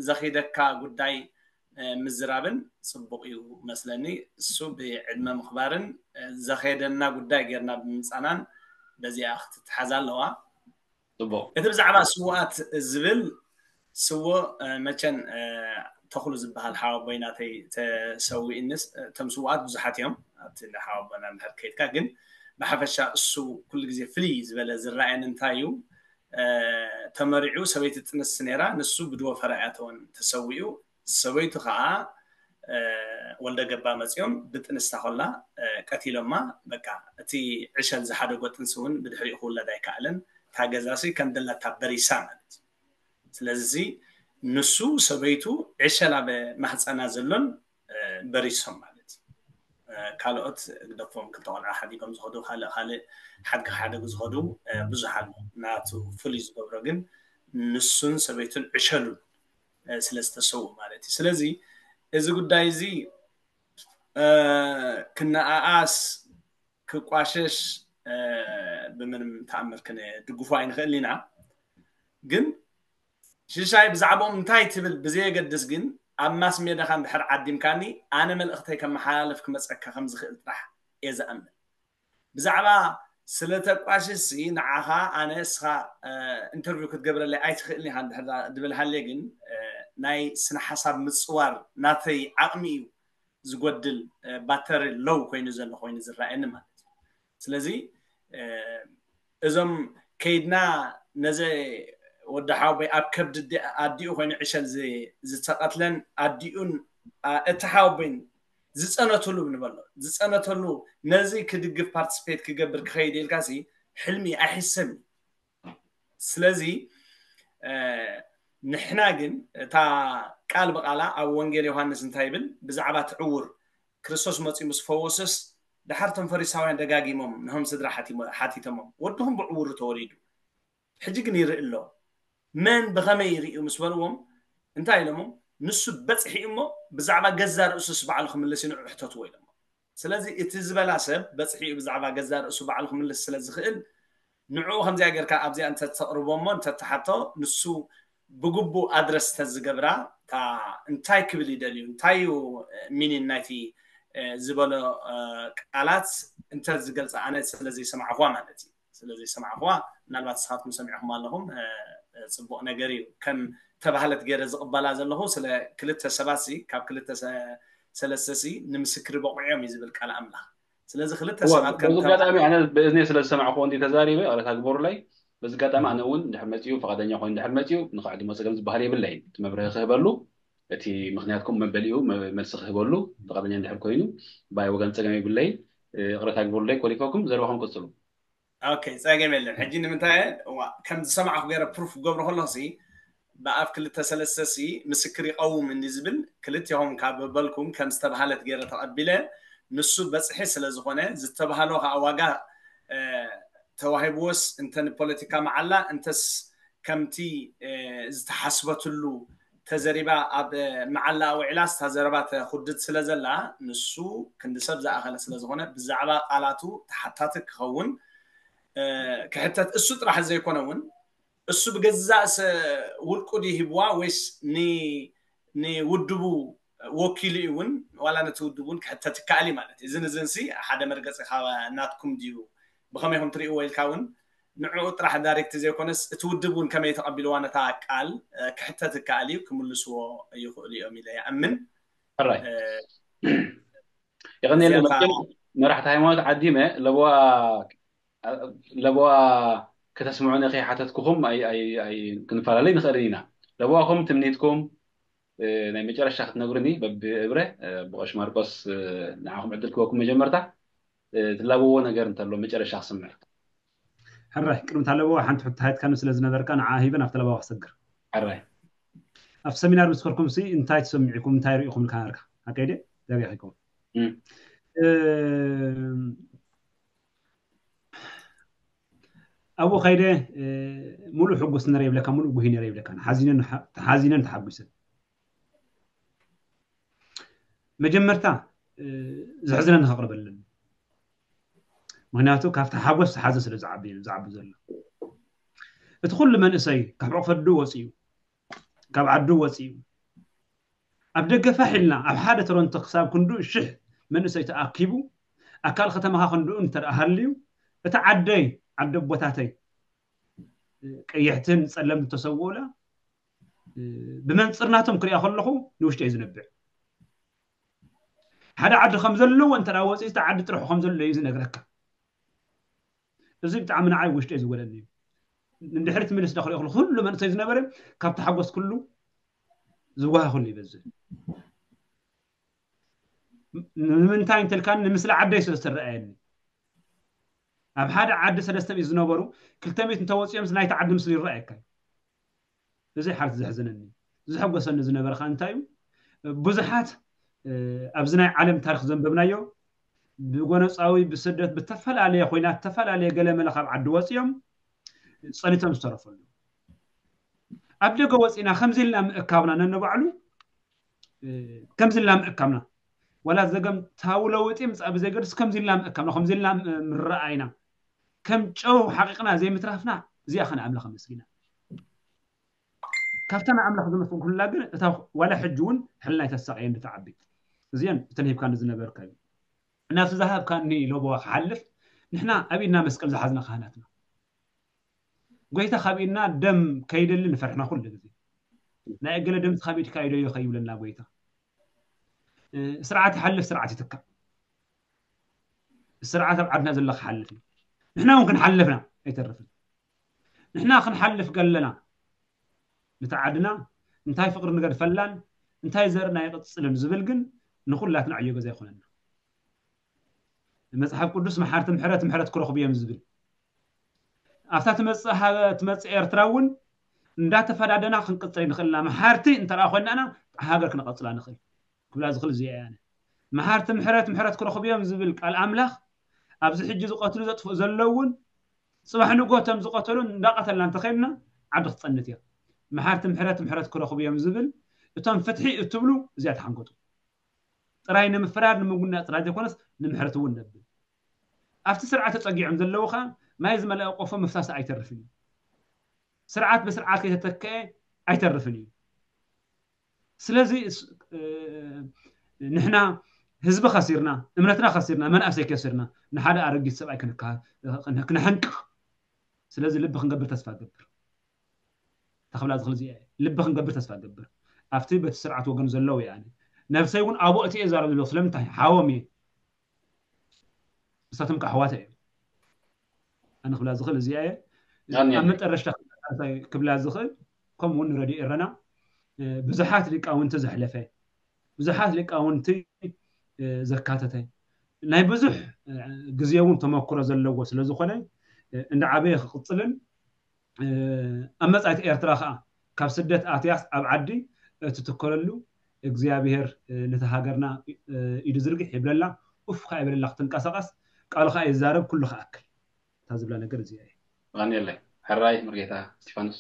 ዘኺደካ ጉዳይ ምዝራብን ፅቡቕ እዩ መስለኒ። እሱ ብዕድመ ምኽባርን ዘኸደና ጉዳይ ጌርና ብምምፃናን በዚኣ ክትትሓዝ ኣለዋ። ፅቡቕ። እቲ ብዛዕባ ስውኣት ዝብል ስውእ መቸን ተኽሉ ዝበሃል ሓወቦይ ናተይ ተሰዊእንስ እቶም ስውኣት ብዙሓት እዮም ኣብቲ ሓወቦና እንድሕር ከይድካ ግን ብሓፈሻ እሱ ኩሉ ግዜ ፍልይ ዝበለ ዝረኣየን እንታይ እዩ ተመሪዑ ሰበይቲ ጥንስ ነራ ንሱ ብድወ ፈራያተውን ተሰዊኡ ሰበይቱ ከዓ ወልደ ገባ መፅኦም ብጥንስታ ኮላ ቀቲሎማ በቃ እቲ ዕሸል ዝሓደጎ ጥንሲ እውን ብድሕሪኡ ክውለድ ኣይከኣለን እታ ገዛሲ ከም ደላታ በሪሳ ማለት እዩ ስለዚ ንሱ ሰበይቱ ዕሸል ኣብ ማህፀና ዘሎን በሪሶም ማለት ካልኦት ግደፎም ክልተ ቆልዓ ሓዲጎም ዝኸዱ ካልእ ካልእ ሓድጊ ክሓደጉ ዝኸዱ ብዙሕ ኣሎ ናቱ ፍሉይ ዝገብሮ ግን ንሱን ሰበይቱን ዕሸሉን ስለ ዝተሰውኡ ማለት እዩ ስለዚ እዚ ጉዳይ እዚ ክነኣኣስ ክቋሸሽ ብምንም ተኣምር ክነድግፎ ኣይንኽእል ኢና ግን ሽሻይ ብዛዕባኦም እንታይ ትብል ብዘየገድስ ግን ኣብ ማስ ሜዳኻ እንድሕር ዓዲምካኒ ኣነ መልእኽተይ ከመሓላልፍ ክመፀካ ከም ዝኽእል ጥራሕ እየ ዝኣምን ብዛዕባ ስለተቋሽሲ ንዓኻ ኣነ እስኻ ኢንተርቪው ክትገብረለይ ኣይትኽእልን ኢኻ እንድሕር ድብል ሃልየ ግን ናይ ስነ ሓሳብ ምፅዋር ናተይ ዓቕሚ እዩ ዝጎድል ባተሪ ሎው ኮይኑ ዘሎ ኮይኑ ዝረኣየኒ ማለት እዩ ስለዚ እዞም ከይድና ነዚ ወዲ ሓወቦይ ኣብ ከብዲ ኣዲኡ ኮይኑ ዕሸል ዝተቐትለን ኣዲኡን እቲ ሓወቦይን ዝፀነትሉ ንበሎ ዝፀነተሉ ነዚ ክድግፍ ፓርቲስፔት ክገብር ክኸይድ ኢልካ ሲ ሕልሚ ኣይሕሰብ ስለዚ ንሕና ግን እታ ቃል ብቃላ ኣብ ወንጌል ዮሃንስ እንታይ ይብል ብዛዕባ ትዕውር ክርስቶስ መፂኡ ምስ ፈወስስ ድሓር ቶም ፈሪሳውያን ደጋጊሞም ንሆም ስድራ ሓቲተሞም ወድኹም ብዕውሩ ተወሊዱ ሕጂ ግን ይርኢ ኣሎ መን ብኸመይ ይርእዩ ምስ በልዎም እንታይ ኢሎሞ ንሱ በፅሒ እሞ ብዛዕባ ገዛ ርእሱስ ባዕሉ ክምልስ ንዑ ሕተትዎ ኢሎሞ ስለዚ እቲ ዝበላ ሰብ በፅሒኡ ብዛዕባ ገዛ ርእሱ ባዕሉ ክምልስ ስለ ዝኽእል ንዕኡ ከምዚኣ ጌርካ ኣብዚኣ እንተተቕርቦ እሞ እንተተሓቶ ንሱ ብግቡእ ኣድረስ ተዝገብራ እንታይ ክብል ይደልዩ እንታይ እዩ ሚኒን ናይቲ ዝበሎ ቃላት እንተዝገልፃ ኣነ ስለዘይሰማዕኹዋ ማለት እዩ ስለዘይሰማዕኹዋ ምናልባት ንስኻትኩም ሰሚዕኹም ኣለኹም ፅቡቕ ነገር እዩ ከም ተባህለት ገይረ ዝቕበላ ዘለኹ ስለ ክልተ ሰባት ካብ ክልተ ሰለስተ ሲ ንምስክሪ በቑዕዮም እዩ ዝብል ቃል ኣምላኽ ስለዚ ክልተ ሰባት በዚ ኣጋጣሚ ኣነ ብእዝኒ ስለ ዝሰማዕኩ እንዲ ተዛሪበ ይቕረታ ግበሩለይ በዚ ኣጋጣሚ ኣነ እውን እንድሕር መፅኡ ፈቓደኛ ኮይኑ እንድሕር መፅኡ ንኽዕድሞ ፀገም ዝበሃል የብለይን እቲ መብርሂ ክህበሉ እቲ ምክንያትኩም መበሊኡ መልሲ ክህበሉ ፈቓደኛ እንድሕር ኮይኑ ባይ ወገን ፀገም የብለይን ይቕረታ ግበሩለይ ኮሊፈኩም ዘረባኹም ቀፅሉ ኦኬ ፀገም የለን ሕጂ ንምንታይ ከም ዝሰማዕኩ ገይረ ፕሩፍ ክገብሮ ከለኹ ሲ ብኣፍ ክልተ ሰለስተ ሲ ምስክር ይቐውም እንዲ ዝብል ክልቴኹም ካብ በልኩም ከም ዝተባሃለት ገይረ ተቐቢለ ንሱ በፅሒ ስለ ዝኾነ ዝተባህሎ ከዓ ዋጋ ተዋሂብዎስ እንተ ንፖለቲካ መዓላ እንተስ ከምቲ ዝተሓስበትሉ ተዘሪባ ኣብ መዓላ ኣውዒላ ስታ ዘረባ ተኹድድ ስለ ዘላ ንሱ ክንዲ ሰብ ዝኣኸለ ስለ ዝኾነ ብዛዕባ ቃላቱ ተሓታቲ ክኸውን ክሕተት እሱ ጥራሕ ዘይኮነ እውን እሱ ብገዛእ ውልቁ ድዩ ሂብዋ ወይስ ንውድቡ ወኪሉ እዩ እውን ዋላ ነቲ ውድብ እውን ክሕተት ይከኣል እዩ ማለት እዩ። እዚ ንዝንሲ ሓደ መርገፂ ካብ ናትኩም ድዩ ብኸመይኹም ትርእይዎ ኢልካ እውን ንዕኡ ጥራሕ ዳይሬክት ዘይኮነስ እቲ ውድብ እውን ከመይ ተቐቢልዋ ነታ ቃል ክሕተት ይከኣል እዩ፣ ክምልስዎ ይኽእሉ እዮም ኢለ ይኣምን። ሕራይ የቐንየለ መቸም መራሕቲ ሃይማኖት ዓዲመ ለበዋ ለበዋ ከተስምዑኒ ከይሓተትኩኹም ክንፈላለይ ንኽእል ኢና። ለበዋኹም ትምኒትኩም ናይ መጨረሻ ክትነግሩኒ በብእብረ ብቐሽ ማርቆስ ንዓኹም ዕድል ክበኩም መጀመርታ ትላብዎ ነገር እንተሎ መጨረሻ ክስምዕ። ሕራይ ቅድሚ ታለበዋ ሓንቲ ሕቶ ሃይትካኒ ስለ ዝነበርካ ንዓ ሂበ ናብቲ ለበዋ ክሰግር። ሕራይ ኣብ ሰሚናር ምስ ከርኩም ሲ እንታይ ትሰሚዕኩም እንታይ ርኢኹም ኢልካ ነርካ ኣካይደ ዳብያ ኸይከውን ኣብኡ ከይደ ሙሉእ ሕጉስ ነረ ይብለካ ሙሉእ ጉሂ ነረ ይብለካ ሓዚነን ተሓጒሰን መጀመርታ ዘሕዝነኒ ከቕርበለን ምክንያቱ ካብቲ ሓጎስ ዝሓዘ ስለ ዝዓቢ ዝዓቢ ዘሎ እቲ ኩሉ መንእሰይ ካብ ሕቑፈ ኣዱ ወፂኡ ካብ ዓዱ ወፂኡ ኣብ ደገ ፋሕ ኢልና ኣብ ሓደ ቶሮንቶ ክሳብ ክንድኡ ሽሕ መንእሰይ ተኣኪቡ ኣካል ከተማኻ ክንድኡ እንተ ሃልዩ እቲ ዓደይ ዓዲ ኣቦታተይ ቀይሕትን ፀለምቲ ተሰውኡላ ብመንፅርናቶም ክሪኣ ከለኹ ንውሽጢ እዩ ዝነብዕ ሓደ ዓዲ ከም ዘለዎ እንተ ወፂ እቲ ዓዲ ጥርሑ ከም ዘሎ እዩ ዝነግረካ እዚ ብጣዕሚ ንዓይ ውሽጢ እዩ ዝወለኒ እዩ ንድሕሪት ምልስ ዳክሪኦ ኩሉ መንእሰይ ዝነበረ ካብቲ ሓጎስ ኩሉ ዝዋሃ ኩሉ ይበዝህ ንምንታይ እንተልካኒ ንምስሊ ዓደይ ስለ ዝተረኣየኒ ኣብ ሓደ ዓዲ ሰለስተ ሚእቲ ዝነበሩ ክልተ ሚእቲ እንተወፂኦም ናይቲ ዓዲ ምስሊ ይረኣየካ እዩ እዚ ሓርቲ ዘሕዘነኒ ዘሐጎሰኒ ዝነበረ ከዓ እንታይ እዩ ብዙሓት ኣብዚ ናይ ዓለም ታሪክ ዘንበብናዮ ብጎነፃዊ ብስደት ብተፈላለየ ኮይናት ዝተፈላለየ ገለመለ ካብ ዓዲ ወፂኦም ፀኒቶም ዝተረፈሉ ኣብ ደገ ወፂና ከምዚ ኢልና ምእካብና ነንባዕሉ ከምዚ ኢልና ምእካብና ዋላ ዘገምታዊ ለውጢ ምፃእ ብዘይገድስ ከምዚ ኢልና ምእካብና ከምዚ ኢልና ምረኣይና ከም ጨው ሓቂቕና ዘይምትራፍና እዚኣ ከነ ኣምላኽ ኣመስጊና ካብታ ንኣምላኽ ዘመስግን ኩላ ግን እታ ዋላ ሕጂ እውን ሕልና ይተሳቀየ እንድትዓቢ እዚአን እተን ሂብካ ዝነበርካ እዩ ናብቲ ዝሃብካኒ ለቦዋ ክሓልፍ ንሕና ኣብ ኢድና መስቀል ዝሓዝና ካህናትና ጎይታ ካብ ኢድና ደም ከይደሊ ንፈርሕና ኩሉ ግዜ ናይ እገለ ደምቲ ካብ ኢድካ ኢደዮ ከይብለና ጎይታ ስርዓት ይሓልፍ ስርዓት ይትካእ ስርዓት ኣብ ዓድና ዘሎ ክሓልፍ እዩ ንሕና እውን ክንሓልፍና ኣይተርፍን ንሕና ክንሓልፍ ገለና ነቲ ዓድና እንታይ ፍቅሪ ንገድፈላን እንታይ ዘርእና ይቕፅልን ዝብል ግን ንኩላትና ዕዮ ገዛ ይኾነና መፅሓፍ ቅዱስ መሓርቲ ምሕረት ምሕረት ክረኽቡ እዮም ዝብል ኣብታ ትመፅእ ኤርትራ እውን እንዳተፈዳደና ክንቅፅል ንኽእልና መሓርቲ እንተ ኮይናና ሃገር ክነቐፅላ ንኽእል ክብላ ዝኽእል እዚኣ እያ መሓርቲ ምሕረት ምሕረት ክረኽቡ እዮም ዝብል ቃል ኣምላኽ ኣብዚ ሕጂ ዝቐትሉ ዘጥፍኡ ዘለውን ፅባሕ ንግሆ እቶም ዝቐተሉ እንዳቐተልና እንተኸይድና ዓዲ ክትፀንት እያ መሓርቲ ምሕረት ምሕረት ክረኽቡ እዮም ዝብል እቶም ፍትሒ እትብሉ እዚኣ ተሓንገጡ ጥራይ ንምፍራድ ንምጉናፅ ጥራይ ዘይኮነስ ንምሕረት እውን ነብል ኣብቲ ስርዓት ተፀጊዖም ዘለዉ ከዓ ማይ ዝመልአ ቆፎ ምፍሳስ ኣይተርፍን እዩ ስርዓት ብስርዓት ከይተተክአ ኣይተርፍን እዩ ስለዚ ንሕና ህዝቢ ከሲርና እምነትና ከሲርና መናእሰይ ከሲርና ንሓደ ኣረጊት ሰብኣይ ክነሓንቅቕ ስለዚ ልቢ ክንገብር ተስፋ ገብር ተኽብላ ዝኽእል እዚኣ ልቢ ክንገብር ተስፋ ገብር ኣብቲ በቲ ስርዓት ወገን ዘለዉ እያ ነብሰይ እውን ኣብኡ እቲ እየ ዛረብ ዘለዎ ስለምንታይ ሓዎም እየ ንሳቶም ከዓ ኣሕዋተ እዮም ኣነ ክብላ ዝኽእል እዚኣ እየ ኣብ መጠረሽታ ክብላ ዝኽእል ከምኡ እውን ንረድዮ ኤረና ብዙሓት ሊቃውንቲ ዘሕለፈ ብዙሓት ሊቃውንቲ ዘካተተ ናይ ብዙሕ ግዜ እውን ተመክሮ ዘለዎ ስለ ዝኾነ እንዳ ዓበየ ክቕፅልን ኣብ መፃኢት ኤርትራ ከዓ ካብ ስደት ኣትያስ ኣብ ዓዲ እትትከለሉ እግዚኣብሔር ነቲ ሃገርና ኢዱ ዝርግሕ ይብለላ ኡፍ ከይበለላ ክትንቀሳቐስ፣ ቃሉ ከኣ ይዛረብ፣ ኩሉ ክኣክል። እታ ዝብላ ነገር እዚኣ እያ። የቐንየለይ። ሕራይ ሙሉጌታ እስቲፋኖስ።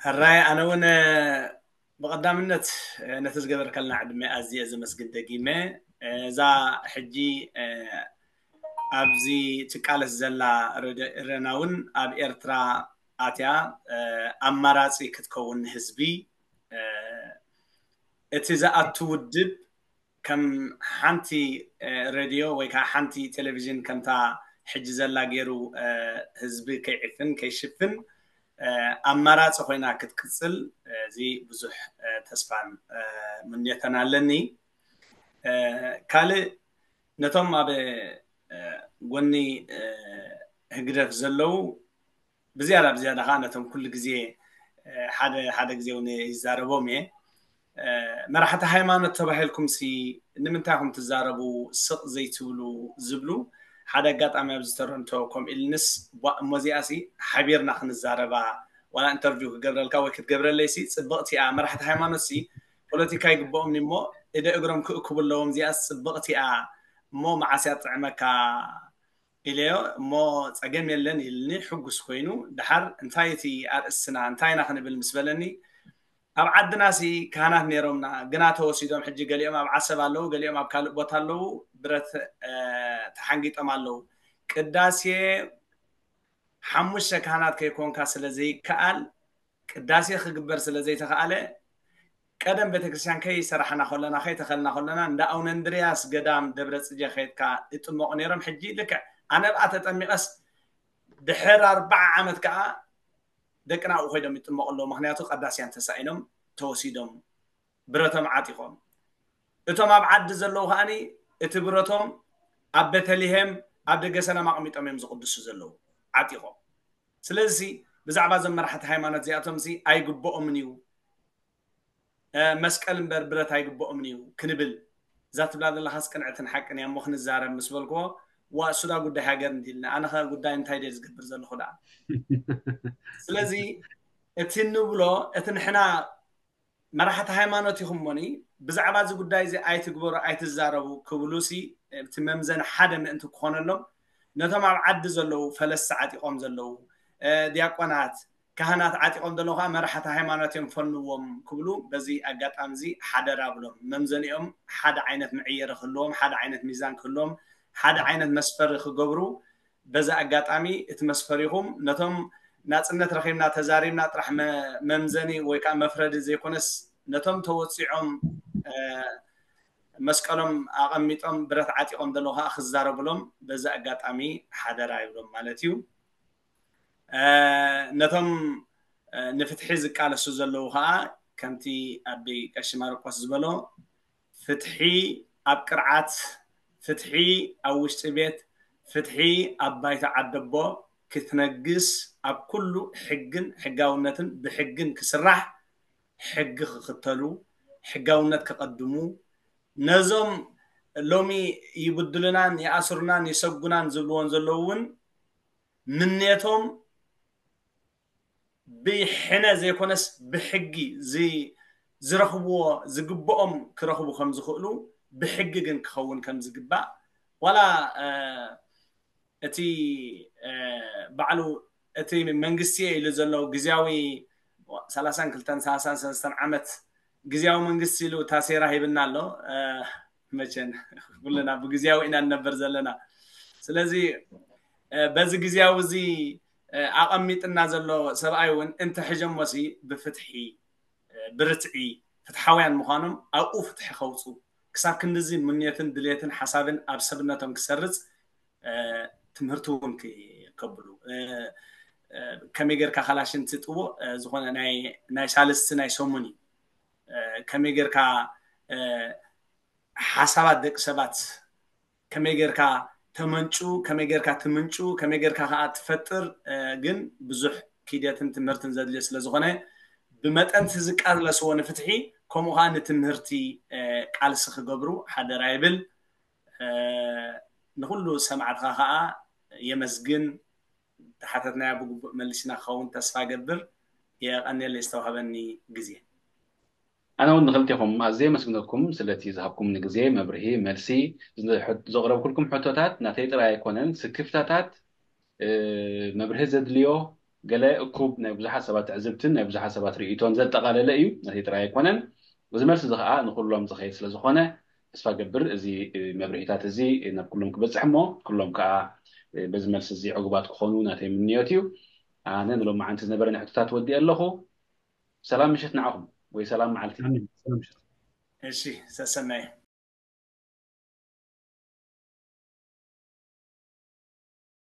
ሕራይ፣ ኣነ እውን ብቐዳምነት ነቲ ዝገበርካልና ዕድመ ኣዝየ ዘመስግን ደጊመ። እዛ ሕጂ ኣብዚ ትቃለስ ዘላ ረድዮ ኤረና እውን ኣብ ኤርትራ ኣትያ ኣማራጺ ክትከውን ንህዝቢ፣ እቲ ዝኣቱ ውድብ ከም ሓንቲ ሬድዮ ወይ ከዓ ሓንቲ ቴሌቪዥን ከምታ ሕጂ ዘላ ገይሩ ህዝቢ ከይዕፍን ከይሽፍን ኣማራፂ ኮይና ክትቅፅል እዚ ብዙሕ ተስፋን ምንዮተን ኣለኒ። ካልእ ነቶም ኣብ ጎኒ ህግደፍ ዘለዉ ብዝያዳ ብዝያዳ ከዓ ነቶም ኩሉ ግዜ ሓደ ሓደ ግዜ እውን ይዛረቦም እየ። መራሕቲ ሃይማኖት ተባሂልኩም ሲ ንምንታይ ኹም ትዛረቡ ስቕ ዘይትብሉ ዝብሉ ሓደ ኣጋጣሚ ኣብዚ ተረንቶ ከምኡ ኢልንስ ቧ እሞ እዚኣ ሲ ሓቢርና ክንዛረባ ዋላ ኢንተርቪው ክገብረልካ ወይ ክትገብረለይ ሲ ፅብቕቲ እያ። መራሕቲ ሃይማኖት ሲ ፖለቲካ ይግብኦም እሞ እደ እግሮም ክእክቡ ኣለዎም። እዚኣ ፅብቕቲ እያ እሞ መዓስ እያ ጥዕመካ ኢለዮ እሞ ፀገም የለን ኢልኒ ሕጉስ ኮይኑ። ድሓር እንታይ እቲ ኣርእስትና እንታይ ኢና ክንብል ምስ በለኒ ኣብ ዓድና ሲ ካህናት ነይሮምና ግና ተወሲዶም ሕጂ ገሊኦም ኣብ ዓሰብ ኣለዉ፣ ገሊኦም ኣብ ካልእ ቦታ ኣለዉ፣ ብረት ተሓንጊጦም ኣለዉ። ቅዳሴ ሓሙሽተ ካህናት ከይኮንካ ስለ ዘይከኣል ቅዳሴ ክግበር ስለ ዘይተኸኣለ ቀደም ቤተክርስትያን ከይሰራሕና ከለና ከይተኸልና ከለና እንዳ ኣውነ እንድርያስ ገዳም ደብረ ጽጌ ከይድካ ይጥመቑ ነይሮም። ሕጂ ልክዕ ኣነ ብኣ ተጠሚቐስ ድሕር ኣርባዓ ዓመት ከዓ ደቅና ኣብኡ ኮይዶም ይጥመቑ ኣለዉ። ምክንያቱ ቀዳስያን ተሳኢኖም ተወሲዶም ብረቶም ዓጢቖም። እቶም ኣብ ዓዲ ዘለዉ ከዓኒ እቲ ብረቶም ኣብ ቤተልሔም ኣብ ደገ ሰላም ኣቕሚጦም እዮም ዝቕድሱ ዘለዉ ዓጢቖም። ስለዚ ብዛዕባ እዞም መራሕቲ ሃይማኖት እዚኣቶም ሲ ኣይግብኦምን እዩ መስቀል እምበር ብረት ኣይግብኦምን እዩ ክንብል እዛ ትብላ ዘለካስ ቅንዕትን ሓቅን እያ እሞ ክንዛረብ ምስ በልክዎ ዋ እሱዳ ጉዳይ ሃገር እንዲልና ኣነኸ ጉዳይ እንታይ ደ ዝገብር ዘለኹ ደኣ። ስለዚ እቲ ንብሎ እቲ ንሕና መራሕቲ ሃይማኖት ኢኹም እሞኒ ብዛዕባ እዚ ጉዳይ እዚ ኣይትግበሩ ኣይትዛረቡ ክብሉ ሲ እቲ መምዘኒ ሓደ ምእንቲ ክኾነሎም ነቶም ኣብ ዓዲ ዘለዉ ፈለስቲ ዓጢቖም ዘለዉ ዲያቆናት ካህናት ዓጢቖም ዘለዉ ከዓ መራሕቲ ሃይማኖት እዮም ፈንዎም ክብሉ በዚ ኣጋጣሚ እዚ ሓደራ ብሎም። መምዘኒኦም ሓደ ዓይነት መዕየሪ ክህልዎም፣ ሓደ ዓይነት ሚዛን ክህልዎም፣ ሓደ ዓይነት መስፈሪ ክገብሩ በዚ ኣጋጣሚ እቲ መስፈሪኹም ነቶም ናፅነት ረኺብና ተዛሪብና ጥራሕ መምዘኒ ወይ ከዓ መፍረዲ ዘይኮነስ ነቶም ተወፂዖም መስቀሎም ኣቐሚጦም ብረት ዓጢቖም ዘለዉ ከዓ ክዛረቡሎም በዚ ኣጋጣሚ ሓደራ ይብሎም ማለት እዩ። ነቶም ንፍትሒ ዝቃለሱ ዘለዉ ከዓ ከምቲ ኣቢ ቀሺ ማርቆስ ዝበሎ ፍትሒ ኣብ ቅርዓት፣ ፍትሒ ኣብ ውሽጢ ቤት፣ ፍትሒ ኣብ ባይታ ዓደቦ ክትነግስ ኣብ ኩሉ ሕግን ሕጋውነትን ብሕግን ክስራሕ ሕጊ ክኽተሉ ሕጋውነት ከቐድሙ ነዞም ሎሚ ይብድሉናን ይኣስሩናን ይሰጉናን ዝብልዎን ዘለዉ እውን ምንየቶም ብሕነ ዘይኮነስ ብሕጊ ዝረኽብዎ ዝግብኦም ክረኽቡ ከም ዝኽእሉ ብሕጊ ግን ክኸውን ከም ዝግባእ ዋላ እቲ ባዕሉ እቲ መንግስቲ ኢሉ ዘሎ ግዝያዊ ሰላሳን ክልተን ሰላሳን ሰለስተን ዓመት ግዝያዊ መንግስቲ ኢሉ ታሴራ ሂብና ኣሎ። መቸን ኩልና ብግዝያዊ ኢና ንነበር ዘለና። ስለዚ በዚ ግዝያዊ እዚ ኣቐሚጥና ዘሎ ሰብኣይ እውን እንተሕጀሞሲ ብፍትሒ ብርትዒ ፍትሓውያን ምዃኖም ኣብኡ ፍትሒ ከውፁ ክሳብ ክንድዚ ምንየትን ድልየትን ሓሳብን ኣብ ሰብነቶም ክሰርፅ ትምህርቲ እውን ከብሉ ከመይ ጌርካ ካላሽን ትጥውቕ ዝኾነ ናይ ሳልስቲ ናይ ሰሙን እዩ። ከመይ ጌርካ ሓሳባት ደቂ ሰባት ከመይ ጌርካ ተመንጩ ከመይ ጌርካ ትምንጩ ከመይ ጌርካ ከዓ ትፈጥር ግን ብዙሕ ኪደትን ትምህርትን ዘድልዮ ስለ ዝኾነ ብመጠን ዝቃለስዎ ንፍትሒ ከምኡ ከዓ ንትምህርቲ ቃልሲ ክገብሩ ሓደራ ይብል። ንኩሉ ሰማዕትኻ ከዓ የመስግን። ተሓተትናያ ብግቡእ መሊስና ክኸውን ተስፋ ገብር። የቐንየለይ ዝተዋህበኒ ግዜ። ኣነ እውን ንክልቴኹም ኣዝየ የመስግነኩም ስለቲ ዝሃብኩምኒ ግዜ፣ መብርሂ፣ መልሲ፣ ዘቕረብኩልኩም ሕቶታት ናተይ ጥራይ ኣይኮነን፣ ስክፍታታት፣ መብርሂ ዘድልዮ፣ ገለ እኩብ ናይ ብዙሓት ሰባት ትዕዝብትን ናይ ብዙሓት ሰባት ርእይቶን ዘጠቓለለ እዩ። ናተይ ጥራይ ኣይኮነን። እዚ መልሲ እዚ ከዓ ንኩሎም ዝኸይድ ስለ ዝኾነ ተስፋ ገብር እዚ መብርሂታት እዚ ናብ ኩሎም ክበፅሕ እሞ ኩሎም ከዓ በዚ መልሲ እዚ ዕጉባት ክኾኑ ናተይ ምንዮት እዩ። ኣነ ንሎማዓንቲ ዝነበረኒ ሕቶታት ወዲአ ኣለኹ። ሰላም ምሸት ንዓኹም ወይ ሰላም መዓልቲ። እሺ ሰሰናይ።